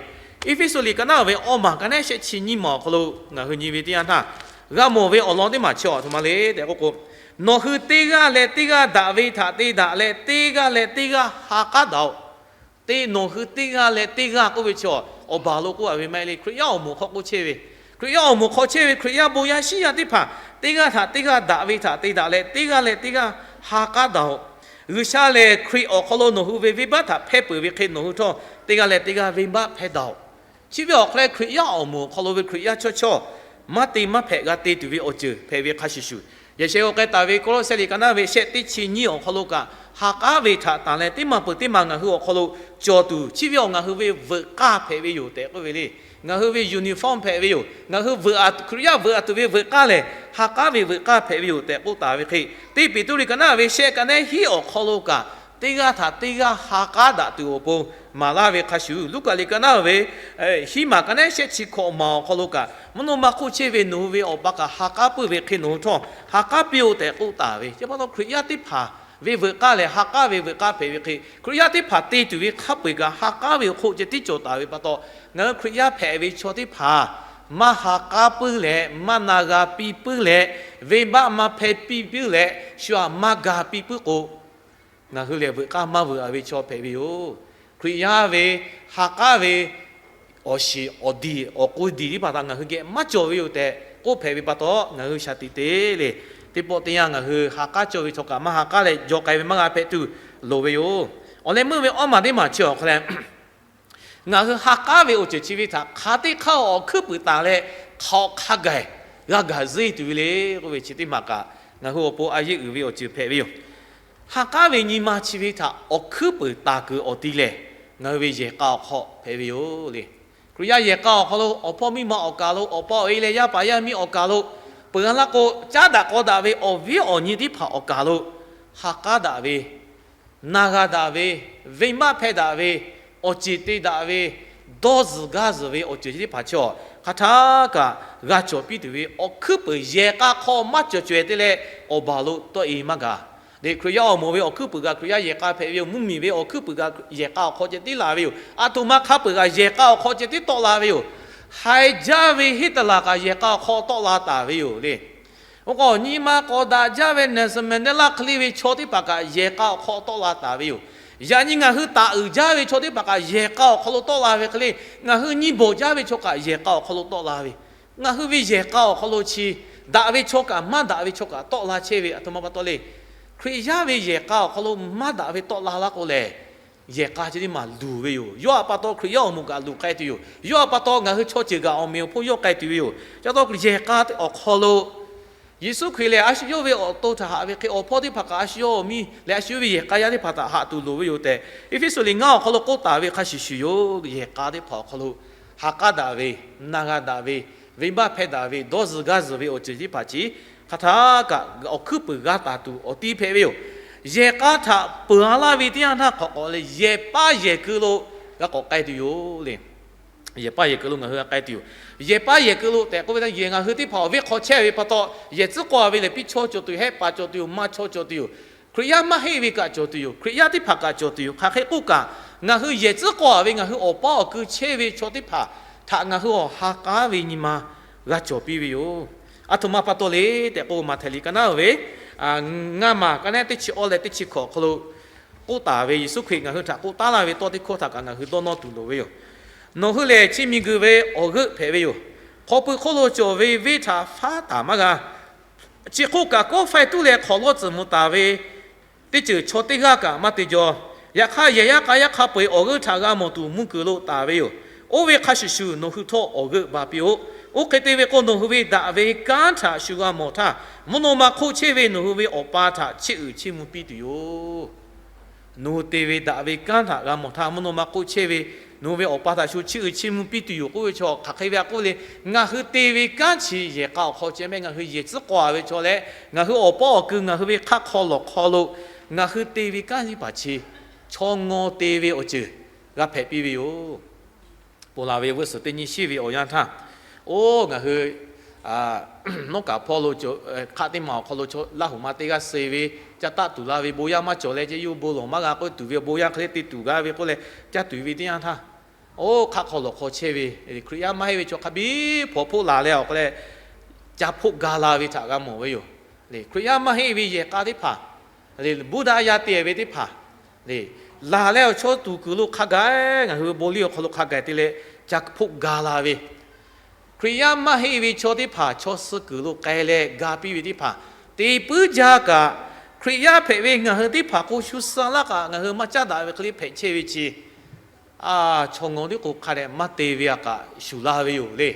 Eˇfeˇsuꞈ liꞈ ka naˉ ve awˇ maˬ ka naˉ shehˆ chi nyiˇ maˬ awˬ hk'aw lo ngaˬ hui nyi ve teˇ yanˇ htaˇ, g'a mawˬ ve awˬ lawn teˇ maˬ chi aˬ htoꞈ ma le tehꞈ k'oˆ k'o, nawˬ hui teˇ g'aˇ leh teˇ g'aˇ daꞈ ve htaꞈ te daꞈ leh teˇ g'aˇ leh teˇ g'aˇ ha k'aˉ daꞈ-oꞈ. Te nawˬ hui teˇ g'aˇ leh teˇ g'aˇ k'oˆ ve chi awˬ baˬ lo k'oˆ a ve maˇ heˆ le. Hkriꞈ yaˇ awˬ moˍ hk'aw k'oˆ chehˇ ve, Hkriꞈ yaˇ awˬ moˍ hk'aw chehˇ ve Hkriꞈ yaˇ bon yaˇ shiˉ yaˇ teˇ hpaˍ teˇ g'aˇ htaꞈ teˇ g'aˇ daꞈ ve htaꞈ te daꞈ leh teˇ g'aˇ leh teˇ g'aˇ ha k'aˉ daꞈ-oꞈ. G'uiˬsha lehˬ Hkriꞈ awˬ hk'aw lo nawˬ hui ve venˇbaˆ htaꞈ hpehˇ peuˬ ve hk'e nawˬ hui htawˇ teˇ g'aˇ leh teˇ g'aˇ venˇbaˆ hpehˇ daꞈ-oꞈ. Chi ve awˬ hk'aw leh Hkriꞈ yaˇ awˬ moˍ awˬ hk'aw lo ve Hkriꞈ yaˇ chawˇ chawˇ maˇ te maˇ hpehꞈ g'a te tuˬ ve awˬ ceuˬ hpehꞈ ve hk'a shuˍ shuˍ, yaꞈ sheh g'a k'ai taˍ ve Kawˇlawˇsehˇ liꞈ ka naˉ ve shehˆ teˇ chi nyiˇ awˬ hk'aw lo kaꞈ, ha k'aˉ ve htaꞈ tanˬ leh teˇ maˬ peuˬ teˇ maˬ ngaˬ hui awˬ hk'aw lo cawˬ tuˬ, chi ve awˬ ngaˬ hui ve veuꞈ k'aˇ hpehꞈ ve yoˬ tehꞈ k'oˆ ve le. Ngaˬ hui ve uniform hpehꞈ ve yoˬ. Ngaˬ hui veuꞈ, Hkriꞈ yaˇ veuꞈ a tuˬ ve veuꞈ k'aˇ lehˬ, ha k'aˉ ve veuꞈ k'aˇ hpehꞈ ve yoˬ tehꞈ k'oˆ taˍ ve hk'e, teˇ Peˍtruˆ liꞈ ka naˉ ve shehˆ ka naˉ hiˉ awˬ hk'aw lo kaꞈ, teˇ g'aˇ htaꞈ teˇ g'aˇ ha k'aˉ daꞈ tuˬ awˬ pon maˍ laˇ ve hk'a shuˍ, Luˉkaꞈ liꞈ ka naˉ ve hiˉ maˬ ka naˉ shehˆ chi hkawꞈ maˬ awˬ hk'aw lo kaꞈ, mvuhˇ naw ma hk'oˆ chehˇ ve nawˬ hui ve Awˬ pa kaꞈ ha k'aˉ puiˉ ve hk'e nawˬ hui htawˇ ha k'aˉ piˇ-oˆ tehꞈ k'oˆ taˍ ve. Chi pa taw Hkriꞈ yaˇ teˇ hpaˍ ve veuꞈ k'aˇ lehˬ, ha k'aˉ ve veuꞈ k'aˇ hpehꞈ ve hk'e, Hkriꞈ yaˇ teˇ hpaˍ te tuˬ ve hk'a peu-eˬ kaꞈ ha k'aˉ ve awˬ hk'oˆ ceh tiˉ cawˬ taˍ ve pa taw, ngaˬ hui Hkriꞈ yaˇ hpehꞈ ve chaw teˇ hpaˍ maˇ ha k'aˉ puiˉ leh, maˇ na g'a piˇ puiˉ leh, venˇbaˆ maˇ hpehˇ piˇ puiˉ leh, shu aꞈ maˇ ga piˇ puiˉ k'o, ngaˬ hui lehˬ veuꞈ k'aˇ maˇ veuꞈ a ve chaw hpehꞈ ve yoˬ. Hkriꞈ yaˇ ve ha k'aˉ ve awˬ shiˍ awˬ diˬ awˬ k'o diˬ teˇ hpaˍ htaꞈ ngaˬ hui geh maˇ cawˬ ve yoˬ tehꞈ k'oˆ hpehꞈ ve pa taw, ngaˬ hui shaˍ tiꞈ te le. Teˇ pawˆ teˇ yanˇ ngaˬ hui ha k'aˉ cawˬ ve chaw kaꞈ maˇ ha k'aˉ leh jaw k'ai ve maˇ g'a hpehꞈ tuˬ loˍ ve yoˬ. Awˬ leh meuˇ ve awˇ maˬ teˇ maˬ chi awˬ hk'aw leh, ngaˬ hui ha k'aˉ ve awˬ ceuˬ chi ve htaꞈ hk'aˬ teˇ hk'aˇ awˬ hkuiˉ puiˍ taˍ leh hk'aˬ hk'aˇ gaˬ g'a gaˬ zeˇ tuˬ ve le k'oˆ ve chi teˇ maˬ kaꞈ, ngaˬ hui awˬ pon a yeˇ uiˍ ve awˬ ceuˬ hpehꞈ ve yoˬ. Ha k'aˉ ve nyi ma chi ve htaꞈ awˬ hkuiˉ puiˍ taˍ kuiˬ awˬ ti lehˬ, ngaˬ hui ve yehˬ k'a awˬ hk'aw hpehꞈ ve yoˬ le. Hkriꞈ yaˇ yehˬ k'a awˬ hk'aw lo awˬ hpawˇ miˇ ma awˬ kaˬ lo, awˬ pa awˬ e leh yaˇ paˍ yaˇ miˇ awˬ kaˬ lo, peuˬ a laˇ k'o, caˉ daꞈ k'aw daꞈ ve awˬ viˉ awˬ nyi teˇ hpaˍ awˬ kaˬ lo, ha k'aˉ daꞈ ve, na g'a daꞈ ve, venˇbaˆ hpehˇ daꞈ ve, awˬ ceˬ te daꞈ ve, dawˇ zuhˬ gaˇ zuhˬ ve awˬ ceuˬ chi teˇ hpaˍ chi awˬ hk'aˬ htaˇ kaꞈ g'a cawˬ piˇ tuˬ ve awˬ hkuiˉ puiˍ yehˬ k'a hk'aw maˇ cawˬ caweh te leh awˬ baˬ lo tawˆ e maˇ gaˬ. Hkriꞈ yaˇ awˬ moˍ ve awˬ hkuiˉ puiˍ kaꞈ Hkriꞈ yaˇ yehˬ k'a hpehꞈ ve yoˬ. Mvuhˇmiˬ ve awˬ hkuiˉ puiˍ kaꞈ yehˬ k'a awˬ hk'aw ceh tiˉ la ve yoˬ. Aˬ htoꞈ ma hk'a peu-eˬ kaꞈ yehˬ k'a awˬ hk'aw ceh tiˉ tawˆ la ve yoˬ. Haiˬ jaˇ ve Hiˉtalaˍ kaꞈ yehˬ k'a awˬ hk'aw tawˆ la taˍ ve yoˬ le. K'o, nyi ma k'awꞈ daꞈ jaˇ ve Nelson Mandela hk'e le ve chaw teˇ hpaˍ kaꞈ yehˬ k'a awˬ hk'aw tawˆ la taˍ ve yoˬ. Yaꞈ nyi ngaˬ hui taˍ uiˍ jaˇ ve chaw teˇ hpaˍ kaꞈ yehˬ k'a awˬ hk'aw lo tawˆ la ve hk'e le, ngaˬ hui nyi bawˬ jaˇ ve chaw kaꞈ yehˬ k'a awˬ hk'aw lo tawˆ la ve, ngaˬ hui ve yehˬ k'a awˬ hk'aw lo chi daꞈ ve chaw kaꞈ maˇ daꞈ ve chaw kaꞈ tawˆ la chehˇ ve aˬ htoꞈ ma pa taw le. Hkriꞈ yaˇ ve yehˬ k'a awˬ hk'aw lo maˇ daꞈ ve tawˆ la laˇ k'o lehˬ, yehˬ k'a chi teˇ maˬ luˬ ve yoˬ. Yawˇ aꞈ pa taw Hkriꞈ yaˇ awˬ moˍ kaꞈ luˬ k'ai tuˬ yoˬ. Yawˇ aˬ pa taw ngaˬ hui chaw ceuˬ kaꞈ awˬ meꞈ awˬ hponˇ yawˇ k'ai tuˬ ve yoˬ. Chi pa taw yehˬ k'a awˬ hk'aw lo Yeˍsuˆ Hkriꞈ lehˬ, a shu yawˇ ve awˬ to htaꞈ haꞈ ve hk'e, awˬ hpawˇ teˇ hpaˍ kaꞈ a shu yawˇ awˬ miˇ leh a shu yawˇ ve yehˬ k'a yaˇ teˇ hpaˍ htaꞈ haꞈ tuˬ loˍ ve yoˬ tehꞈ, Eˇfeˇsuꞈ liꞈ ngaˇ awˬ hk'aw lo k'oˆ taˍ ve hk'a shuˍ shuˍ yoˬ. Yehˬ k'a teˇ hpaˍ awˬ hk'aw lo ha k'aˉ daꞈ ve, na g'a daꞈ ve, venˇbaˆ hpehˇ daꞈ ve, dawˇ zuhˬ gaˇ zuhˬ ve awˬ ceuˬ teˇ hpaˍ chi hk'aˬ htaˇ kaꞈ awˬ hkuiˉ puiˍ g'a taˍ tuˬ awˬ ti hpehꞈ ve yoˬ. Yehˬ k'a htaꞈ peuˬ a laˇ ve teˇ yanˇ htaˇ hk'awꞈ k'awꞈ leh yehˬ paˇ yehˬ keu lo g'a k'awꞈ k'ai tuˬ yoˬ le. Yehˬ paˇ yehˬ keu lo ngaˬ hui g'a k'ai tuˬ yoˬ. Yehˬ paˇ yehˬ keu lo tehꞈ k'oˆ ve htaˇ, yehˬ ngaˬ hui teˇ hpaˍ awˬ viˉ hk'aw chehˇ ve pa taw, yehˬ tcuhˉ k'aw ve lehˬ, piˇ chaw cawˬ tuˬ, hehˆ paˍ cawˬ tuˬ yoˬ, ma chaw cawˬ tuˬ yoˬ. Hkriꞈ yaˇ maˇ heˆ ve kaꞈ cawˬ tuˬ yoˬ. Hkriꞈ yaˇ teˇ hpaˍ kaꞈ cawˬ tuˬ yoˬ. Hk'aˬ hk'e k'oˆ kaꞈ, ngaˬ hui yehˬ tcuhˉ k'aw ve ngaˬ hui awˬ paˇ awˬ keu chehˇ ve chaw teˇ hpaˍ htaꞈ ngaˬ hui awˬ ha k'aˉ ve nyi ma g'a cawˬ piˇ ve yoˬ. Aˬ htoꞈ ma pa taw le tehꞈ k'o, Maꞈhtehˍ liꞈ ka naˉ ve ngaˇ maˬ ka naˉ teˇ chi awˇ leh teˇ chi hkawꞈ awˬ hk'aw lo k'oˆ taˍ ve, Yeˍsuˆ Hkriꞈ ngaˬ hui htaꞈ k'oˆ taˉ laˇ ve tawˇ teˇ hkawˇ htaꞈ kaꞈ ngaˬ hui dawˇ nawˇ tuˬ loˍ ve yoˬ. Nawˬ hui lehˬ, chi miˬguiˬ ve awˬ g'euˆ hpehꞈ ve yoˬ. Hk'aw pui hk'oˆ lo cawˬ ve venˇ htaꞈ faˉ taˍ maˇ g'a. Chi hk'oˆ kaꞈ, kawˆ faiˇ tuˉ leh hk'awꞈ lawˇ tcuhˍ mvuh taˍ ve teˇ ceuˬ chaw teˇ g'aˇ kaꞈ maˇ te jaw. Yaꞈ hk'aˇ, yehˬ yaˇ k'a yaˇ hk'a peu-eˬ awˬ g'euˆ htaꞈ g'a mawˬ tuˬ mvuh kuiˬ lo taˍ ve yoˬ. Oˇ ve hk'a shuˍ shuˍ nawˬ hui htawˇ awˬ g'euˆ ba piˇ-oˆ. Oˇ hk'e te ve k'o, nawˬ hui ve daꞈ ve kanˉ htaꞈ shu g'a mawˬ htaˇ, mvuhˇ naw ma hk'oˆ chehˇ ve nawˬ hui ve Awˬ pa htaꞈ chiˇ uiˍ chiˇ mvuh piˇ tuˬ yoˬ. Nawˬ hui te ve daꞈ ve kanˉ htaꞈ g'a mawˬ htaˇ, mvuhˇ naw ma hk'oˆ chehˇ ve nawˬ hui ve Awˬ pa htaꞈ shu chiˇ uiˍ chiˇ mvuh piˇ tuˬ yoˬ k'oˆ ve chaw, hk'aˬ hk'e ve a k'oˆ le, ngaˬ hui te ve kanˉ chi yehˬ k'a awˬ hk'aw ceh mehˆ, ngaˬ hui yehˬ tcuhˉ k'aw a ve chaw leh, ngaˬ hui awˬ pawˆ awˬ kui, ngaˬ hui ve hk'aˆ hk'aw lawˬ hk'aw lo ngaˬ hui te ve kanˉ teˇ hpaˍ chi chaw ngaw te ve awˬ ceuˬ g'a hpehꞈ piˇ ve yoˬ. Ponˬ laˬ ve veuˆ suhˍ teˇ nyiˇ shiˉ ve awˬ yanˇ htaˇ, oˇ ngaˬ hui nawˉ kaˍ hpawˇ lo hk'aˆ teˇ maˬ awˬ hk'aw lo chaw Laˇ huˍ ma teˇ g'aˇ suh ve, ca taˆ tuˬ la ve bon yaˇ maˇ cawˬ leh, ceh yawˇ bon lawˬ maˇ g'a k'oˆ tuˬ ve bon yaˇ hk'e le te tuˬ g'a ve k'oˆ leh, caˇ tuˬ ve teˇ yanˇ htaˇ, oˇ hk'aˆ hk'aw lawˬ hk'aw chehˇ ve Hkriꞈ yaˇ maˇ heˆ ve chaw hk'a biˇ hpawnˬ hpoˆ laˬ leh awˬ hk'aw leh, ca hpoˆ ga la ve htaꞈ g'a mawˬ ve yoˬ. Hkriꞈ yaˇ maˇ heˆ ve yehˬ k'a teˇ hpaˍ, Buddha yaˇ te ve teˇ hpaˍ, laˬ leh awˬ chaw tuˬ kuiˬ lo hk'a gaˬ, ngaˬ hui ve bon liˇ awˬ hk'aw lo hk'a gaˬ te leh ca hpoˆ ga la ve, Hkriꞈ yaˇ maˇ heˆ ve chaw teˇ hpaˍ chaw suh kuiˬ lo k'ai leh ga piˇ ve teˇ hpaˍ te puiˉ jaˇ kaꞈ, Hkriꞈ yaˇ hpehꞈ ve ngaˬ hui teˇ hpaˍ k'o, shu suh laˇ kaꞈ ngaˬ hui maˇ caˉ daꞈ ve hk'e le hpehꞈ chehˇ ve chi, a, chaw ngaw tiˉ k'o hk'a dehꞈ maˇ te ve a kaꞈ shuˍ laˇ ve yoˬ le.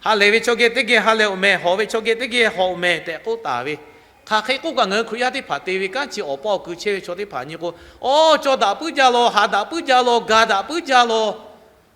Ha lehˬ ve chaw geh teˇ geh ha lehˬ awˬ meh, hawꞈ ve chaw geh teˇ geh hawꞈ awˬ meh tehꞈ k'oˆ taˍ ve, hk'aˬ hk'e k'oˆ kaꞈ ngaˬ hui Hkriꞈ yaˇ teˇ hpaˍ te ve kanˉ chi awˬ pawˆ awˬ kui chehˇ ve chaw teˇ hpaˍ nyi k'o, awˬ, caw daꞈ puiˉ jaˇ law, ha daꞈ puiˉ jaˇ law, ga daꞈ puiˉ jaˇ law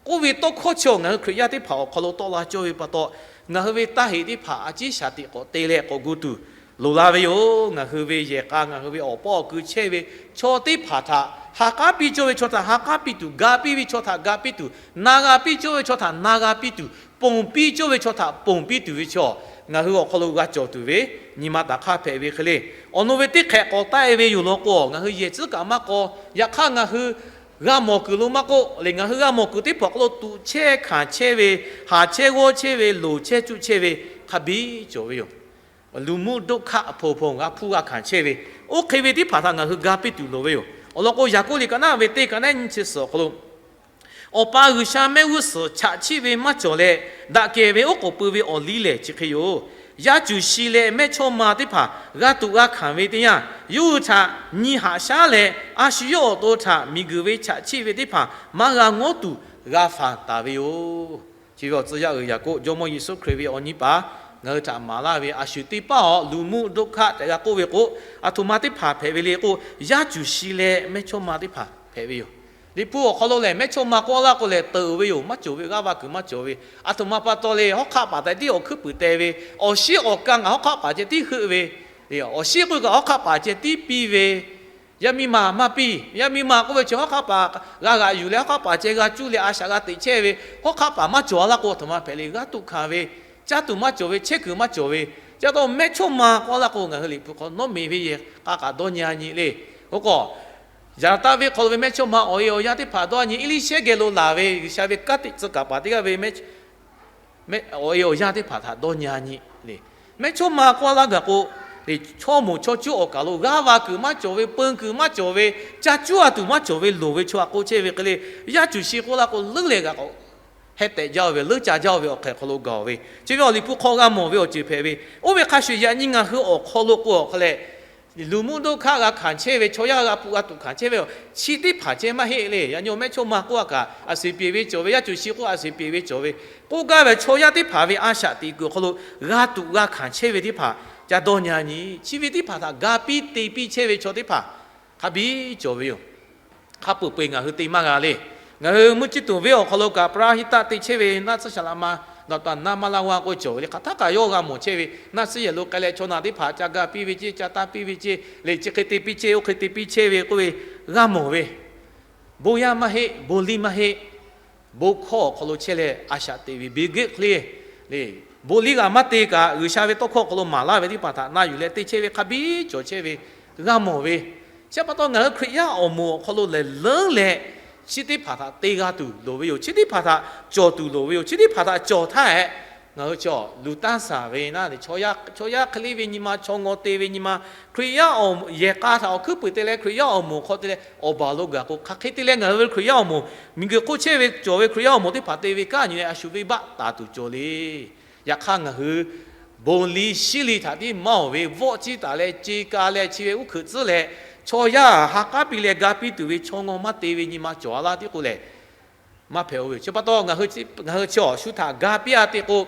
k'oˆ ve tawˇ hkawˇ chi awˬ ngaˬ hui Hkriꞈ yaˇ teˇ hpaˍ awˬ hk'aw lo tawˆ la cawˇ ve pa taw, ngaˬ hui ve taˇ heꞈ teˇ hpaˍ a ciˉ shaˍ tiꞈ k'awꞈ te leh k'awꞈ gu tuˬ loˍ la ve yoˬ. Ngaˬ hui ve yehˬ k'a, ngaˬ hui ve awˬ pawˆ awˬ kui chehˇ ve chaw teˇ hpaˍ htaꞈ ha k'aˉ piˇ cawˇ ve chaw htaꞈ ha k'aˉ piˇ tuˬ, ga piˇ ve chaw htaꞈ ga piˇ tuˬ, na g'a piˇ cawˇ ve chaw htaꞈ na g'a piˇ tuˬ, ponˬ piˇ cawˇ ve chaw htaꞈ ponˬ piˇ tuˬ ve chaw, ngaˬ hui awˬ hk'aw lo g'a cawˬ tuˬ ve nyi ma taˍ hk'aˇ hpehꞈ ve hk'e le. Awˬ nu ve teˇ hk'ehꞈ k'awꞈ taˆ e ve yoˬ law k'o, ngaˬ hui yehˬ tcuhˉ kaꞈ maˇ k'aw. Yaꞈ hk'aˇ ngaˬ hui g'a mawˬ kuiˬ lo maˇ k'oˆ le, ngaˬ hui g'a mawˬ kuiˬ teˇ hpaˍ hk'aw lo tuꞈ chehˇ hkanˍ chehˇ ve, haˍ chehˇ g'awˇ chehˇ ve, loˍ chehˇ cuˆ chehˇ ve hk'a biˇ cawˬ ve yoˬ. Luˬ muˆ doˆ hkaˆ hpoˬ hpoˬ g'a hpuˇ g'a hkanˍ chehˇ ve, oˇ hk'e ve teˇ hpaˍ htaꞈ ngaˬ hui ga piˇ tuˬ loˍ ve yoˬ. Awˬ lawn k'o, Yaˍkoˆ liꞈ ka naˆ ve teˇ ka naˆ nyiˇ chi suhˍ awˬ hk'aw lo, Awˬ pa G'uiˬsha mehˆ g'uˇ suhˍ chaꞈ chiˆ ve maˇ cawˬ leh, daꞈ kehˬ ve oˉ k'oˍ pui ve awˬ liˇ lehˬ chi hk'e yoˬ. Yaˇ cuˬ shi leh mehˇchawˇma teˇ hpaˍ g'a tuꞈ g'a hkanˍ ve teˇ yanˇ, yawˇ hui htaꞈ nyi haꞈ shaˉ leh, a shu yawˇ awˬ to htaꞈ miˬguiˬ ve chaꞈ chiˆ ve teˇ hpaˍ maˇ g'a ngawˉ tuˬ g'a fanˬ taˍ ve yoˬ. Chi ve awˬ tcuh yaˇ uiˍ Yaˍkoˆ, Jawˇmawˇ Yeˍsuˆ Hkriꞈ ve awˬ nyi paˍ ngaˬ hui htaꞈ maˍ laˇ ve, a shu teˇ paˉ awˬ luˬ muˆ doˆ hkaˆ tehꞈ g'a k'oˆ ve k'o, aˬ htoꞈ ma teˇ hpaˍ hpehꞈ ve le k'o, yaˇ cuˬ shi leh mehˇchawˇma teˇ hpaˍ hpehꞈ ve yoˬ. Liꞈ hpu awˬ hk'aw lo lehˬ, mehˇchawˇma k'oˆ laˇ k'o lehˬ, teuꞈ ve yoˬ, maˇ cawˬ ve, g'aˇ va kuiˬ maˇ cawˬ ve. Aˬ htoꞈ ma pa taw le, hawˉ hk'aˆ paˍ tehꞈ tiˉ awˬ hkuiˉ puiˍ te ve, awˬ shiˉ awˬ ka ngaˬ hawˉ hk'aˆ paˍ ceh tiˉ heuˆ ve, awˬ shiˉ k'oˆ kaꞈ hawˉ hk'aˆ paˍ ceh tiˉ piˇ ve, yaˇ miˇ ma maˇ piˇ, yaˇ miˇ ma k'oˆ ve chi hawˉ hk'aˆ paˍ g'a g'aꞈ yuˬ leh hawˉ hk'aˆ paˍ ceh g'a cuˇ leh a shaꞈ g'a teꞈ chehˇ ve, hawˉ hk'aˆ paˍ maˇ cawˬ a laˇ k'o, aˬ htoꞈ ma hpehꞈ le, g'aˇ tuꞈ hkanˍ ve, caˇ tuˬ maˇ cawˬ ve, chehˇ kuiˬ maˇ cawˬ ve. Chi pa taw mehˇchawˇma k'oˆ laˇ k'o, ngaˬ hui Liꞈ hpu hk'aw nawˉ meˍ ve yehˬ k'a kaꞈ dawˇ nyi a nyi le. Oˇ k'o, yaꞈ taˆ ve hk'aw lo ve mehˇchawˇma awˬ e awˬ yanˇ teˇ hpaˍ dawˇ a nyi, Eˇliˇshehˇ geh lo laˬ ve G'uiˬsha ve kanˉ te tcuh kaˍ paˍ teˇ g'aˇ ve mehˇ awˬ e awˬ yanˇ teˇ hpaˍ htaꞈ dawˇ nyi a nyi le. Mehˇchawˇma k'oˆ laˇ gaˬ k'o, chaw moˍ chaw cuˉ awˬ kaˬ lo g'aˇ va kuiˬ maˇ cawˬ ve, peun kuiˬ maˇ cawˬ ve, ca cuˉ a tuˬ maˇ cawˬ ve loˍ ve chaw a k'o chehˇ ve hk'e le, yaˇ cuˬ shi k'oˆ laˇ k'o leuˉ leh g'a k'o, heh tehꞈ jaˇ ve, leuˉ ca jaˇ ve awˬ hk'ehꞈ hk'aw lo gaˬ ve, chi ve awˬ Liꞈ hpu hk'aw g'a mawˬ ve awˬ ceuˬ hpehꞈ ve. Oˇ ve hk'a shuˍ yaꞈ nyi ngaˬ hui awˬ hk'aw lo k'o awˬ hk'e leh, luˬ muˆ doˆ hkaˆ g'a hkanˍ chehˇ ve, chaw yaˇ g'a hpu g'a tuꞈ hkanˍ chehˇ ve, chi teˇ hpaˍ ceh maˇ heˆ le. Yaꞈ nyi mehˇchawˇma k'oˆ a kaꞈ a suˍ peˍ ve cawˬ ve, yaˇ cuˬ shi k'oˆ a suˍ peˍ ve cawˬ ve, k'oˆ gaˇ ve chaw yaˇ teˇ hpaˍ ve a shaꞈ teꞈ kuiˬ awˬ hk'aw lo g'a tuꞈ g'a hkanˍ chehˇ ve teˇ hpaˍ ca dawˇ nyi a nyi. Chi ve teˇ hpaˍ htaꞈ ga piˇ te piˇ chehˇ ve chaw teˇ hpaˍ hk'a biˇ cawˬ ve yoˬ. Hk'a peu-eˬ peu-eˬ ngaˬ hui te maˇ g'a le. Ngaˬ hui mvuhˇ ciˇ tuˬ venˇ awˬ hk'aw lo kaꞈ ပရဟိတ te chehˇ ve naˆ tsuhˇ shaˍ laꞈ ma, ဒေါက်တာ နန်းမလှဝ် k'oˆ cawˬ ve le. Hk'aˬ htaˇ kaꞈ yawˇ g'a mawˬ chehˇ ve, naˆ tsuhˇ yehˬ lo k'ai leh chaw naˬ teˇ hpaˍ ca ga piˇ ve ceˇ, ca taˇ piˇ ve ceˇ le, chi hk'e te piˇ chehˇ, oˇ hk'e te piˇ chehˇ ve k'oˆ ve g'a mawˬ ve. Bon yaˇ maˇ heˆ, bon liˇ maˇ heˆ, bon hkawˇ awˬ hk'aw lo chehˇ leh a shaꞈ teꞈ ve Bill Gates hk'e le, bon liˇ g'aꞈ maˇ te kaꞈ G'uiˬsha ve tawˇ hkawˇ awˬ hk'aw lo maˍ laˇ ve teˇ hpaˍ htaꞈ na yuˬ leh te chehˇ ve hk'a biˇ cawˬ chehˇ ve g'a mawˬ ve. Chi pa taw ngaˬ hui Hkriꞈ yaˇ awˬ moˍ awˬ hk'aw lo lehˬ leuˉ leh chi teˇ hpaˍ htaꞈ te g'a tuˬ loˍ ve yoˬ. Chi teˇ hpaˍ htaꞈ cawˬ tuˬ loˍ ve yoˬ. Chi teˇ hpaˍ htaꞈ cawˬ htaˇ hehꞈ, ngaˬ hui chaw luˬ taˇ shaˍ ve naˆ, chaw yaˇ hk'e le ve nyi ma, chaw ngaw te ve nyi ma, Hkriꞈ yaˇ awˬ yehˬ k'a htaꞈ awˬ hkuiˉ puiˍ te leh Hkriꞈ yaˇ awˬ moˍ hk'aw te leh awˬ baˬ lo gaˬ k'o, hk'aˬ hk'e te leh ngaˬ hui ve Hkriꞈ yaˇ awˬ moˍ, miˬguiˬ hk'oˆ chehˇ ve cawˬ ve Hkriꞈ yaˇ awˬ moˍ teˇ hpaˍ te ve kanˉ nyi leh a shu venˇbaˆ taˍ tuˬ cawˬ le. Yaꞈ hk'aˇ ngaˬ hui bon liˇ shiˉ liˇ htaꞈ tiˉ maˇ awˬ ve vawˆ ciˇ taˍ leh ce ka leh chi ve uˉ hkeuꞈ tcuhˉ leh, chaw yaˇ ha k'aˉ piˇ leh ga piˇ tuˬ ve chaw ngaw maˇ te ve nyi ma cawˬ a laˇ tiˉ k'o lehˬ, maˇ hpehꞈ-o ve yoˬ. Chi pa taw ngaˬ hui chi awˬ shu htaꞈ ga piˇ-a te k'o,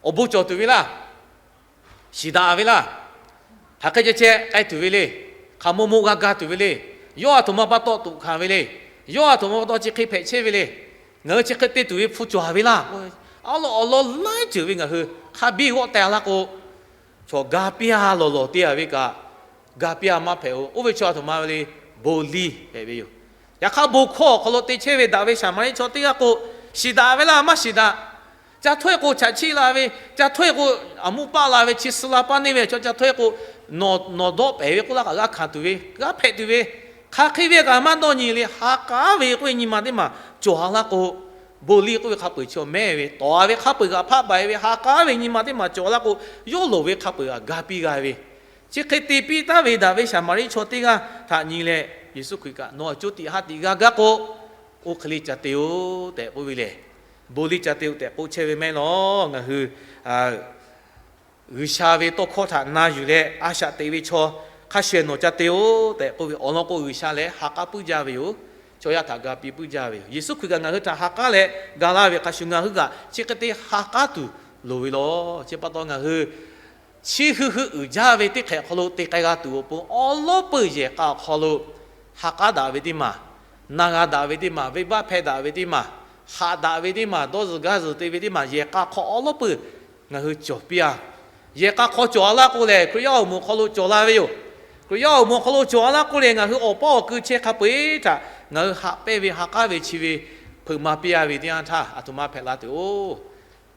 awˬ bon cawˬ tuˬ ve laˇ, shiˍ daꞈ ve laˇ, hk'aˬ hk'e ceh ceh k'ai tuˬ ve le, hk'aˬ mo mo g'a ga tuˬ ve le, yawˇ a htoꞈ ma pa taw toꞈ hkanˍ ve le, yawˇ a htoꞈ ma pa taw chi hk'e hpehꞈ chehˇ ve le, ngaˬ hui chi hk'e te tuˬ ve hpu cawˬ ve laˇ, a law awˬ lawn laiˉ ceuˬ ve ngaˬ hui hk'a biˇ g'awˆ teh-a laˇ k'o, chaw ga piˇ-a lawˬ lawˬ te-a ve kaꞈ, ga piˇ-a maˇ hpehꞈ-o. Oˇ ve chaw a htoꞈ ma ve le, bon liˇ hpehꞈ ve yoˬ. Yaꞈ hk'aˇ bon hkawˇ awˬ hk'aw lo te chehˇ ve daꞈ ve Saˍmaˍriˆ chaw teˇ g'aˇ k'o, shiˍ daꞈ ve laˇ maˇ shiˍ daꞈ. Ca htawˇ-e k'o chaꞈ chiˆ la ve, ca htawˇ-e k'o aˬ muˇ paˆ la ve, chi suh la paˇ neˇ ve chaw ca htawˇ-e k'o, nawˬ dawˆ pehˍ ve k'oˆ laˇ kaꞈ g'a hkanˍ tuˬ ve, g'a hpehꞈ tuˬ ve, hk'aˬ hk'e ve kaꞈ maˇ dawˇ nyi le. Ha k'aˉ ve k'oˆ ve nyi ma teˇ maˬ cawˬ-a laˇ k'o, bon liˇ k'oˆ ve hk'a peu-eˬ chi mehˇ ve tawˍ-a ve hk'a peu-eˬ g'aꞈ hpaˆ baˬ-e ve, ha k'aˉ ve nyi ma teˇ maˬ cawˬ-a laˇ k'o, yawˇ loˍ ve hk'a peu-eˬ g'aꞈ ga piˇ g'a ve, chi hk'e te piˇ taˉ ve daꞈ ve Saˍmaˍriˆ chaw teˇ g'aˇ htaꞈ nyi leh, Yeˍsuˆ Hkriꞈ kaꞈ nawˬ a co tiꞈ ha tiꞈ g'a gaˇ k'o, oˇ hk'e le ca te-o tehꞈ k'oˆ ve lehˬ, bon liˇ ca te-o tehꞈ k'oˆ chehˇ ve mehˆ lawˬ. Ngaˬ hui G'uiˬsha ve tawˇ hkawˇ htaꞈ na yuˬ leh a shaꞈ teꞈ ve chaw hk'a shuˍ-eˬ nawˬ ca te-o tehꞈ k'oˆ ve awˬ lawn k'o, G'uiˬsha lehˬ ha k'aˉ puiˉ jaˇ ve yoˬ. Chaw yaˇ htaꞈ ga piˇ puiˉ jaˇ ve yoˬ. Yeˍsuˆ Hkriꞈ kaꞈ ngaˬ hui htaꞈ ha k'aˉ leh ga laˇ ve hk'a shuˍ, ngaˬ hui kaꞈ chi hk'e te ha k'aˉ tuˬ loˍ ve lawˬ. Chi pa taw ngaˬ hui chi hui hui uiˍ jaˇ ve teˇ hk'ehꞈ awˬ hk'aw lo te k'ai g'a tuˬ awˬ pon, awˉ lawˉ peuˬ yehˬ k'a awˬ hk'aw lo ha k'aˉ daꞈ ve teˇ maˬ, na g'a daꞈ ve teˇ maˬ, venˇbaˆ hpehˇ daꞈ ve teˇ maˬ, haꞈ daꞈ ve teˇ maˬ, dawˇ zuhˬ gaˇ zuhˬ te ve teˇ maˬ, yehˬ k'a hk'aw awˉ lawˉ peuˬ ngaˬ hui cawˬ piˇ-a. Yehˬ k'a hk'aw cawˬ-a laˇ k'o lehˬ, Hkriꞈ yaˇ awˬ moˍ awˬ hk'aw lo cawˬ la ve yoˬ. Hkriꞈ yaˇ awˬ moˍ awˬ hk'aw lo cawˬ-a laˇ k'o lehˬ, ngaˬ hui awˬ paˇ awˬ keu chehˇ hk'a peu-eˬ htaꞈ ngaˬ hui haꞈ pehnˇ ve, ha k'aˉ ve chi ve hpeuꞈ ma piˇ-a ve teˇ yanˇ htaˇ, a htoꞈ ma hpehꞈ la tuˬ-oˬ.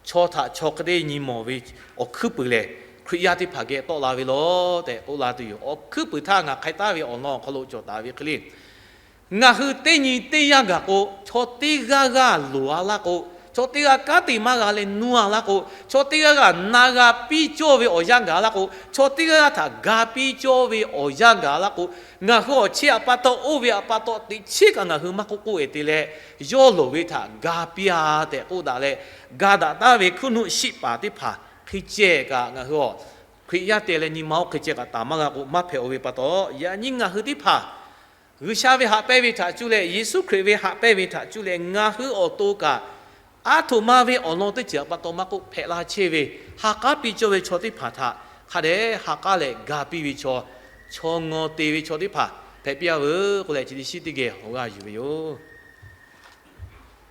Chaw htaꞈ chaw hk'e te nyi mawˬ ve awˬ hkuiˉ puiˍ lehˬ, Hkriꞈ yaˇ teˇ hpaˍ geh tawˆ la ve lawˬ tehꞈ k'oˆ la tuˬ yoˬ. Awˬ hkuiˉ puiˍ htaˇ ngaˬ hk'ai taˉ ve awˬ lawn awˬ hk'aw lo cawˬ taˍ ve hk'e le, ngaˬ hui teˇ nyi teˇ yanˇ gaˬ k'o, chaw teˇ g'aˇ g'aˇ loˍ-a laˇ k'o, chaw teˇ g'aˇ kanˉ te maˇ g'a leh nuˇ-a laˇ k'o, chaw teˇ g'aˇ g'aˇ na g'a piˇ cawˇ ve awˬ yanˇ gaˬ laˇ k'o, chaw teˇ g'aˇ g'aˇ htaꞈ ga piˇ cawˇ ve awˬ yanˇ gaˬ laˇ k'o, ngaˬ hui awˬ chehˇ-a pa taw, oˇ ve-a pa taw teꞈ chiˉ kaꞈ ngaˬ hui maˇ k'oˆ k'oˆ-e te leh, yawˇ loˍ ve htaꞈ ga piˇ-a tehꞈ k'oˆ daꞈ leh, ga daꞈ taˍ ve hkuiˉ nuˆ shiˆ paˍ teˇ hpaˍ hk'e ceh kaꞈ ngaˬ hui a Hkriꞈ yaˇ te leh nyi ma oˇ hk'e ceh kaꞈ taˍ maˇ g'a k'o, maˇ hpehꞈ-o ve pa taw, yaꞈ nyi ngaˬ hui teˇ hpaˍ G'uiˬsha ve haꞈ pehnˇ ve htaꞈ cuˇ leh, Yeˍsuˆ Hkriꞈ ve haꞈ pehnˇ ve htaꞈ cuˇ leh, ngaˬ hui awˬ to kaꞈ a htoꞈ ma ve awˬ lawn teˇ ceuˬ pa taw maˇ k'oˆ, hpehꞈ la chehˇ ve ha k'aˉ piˇ cawˇ ve chaw teˇ hpaˍ htaꞈ hk'a dehꞈ ha k'aˉ leh ga piˇ ve chaw, chaw ngaw te ve chaw teˇ hpaˍ hpehꞈ piˇ-a veuˬ k'oˆ leh, chi teˇ shiˉ teˇ geh awˬ g'aˇ yuˬ ve yoˬ.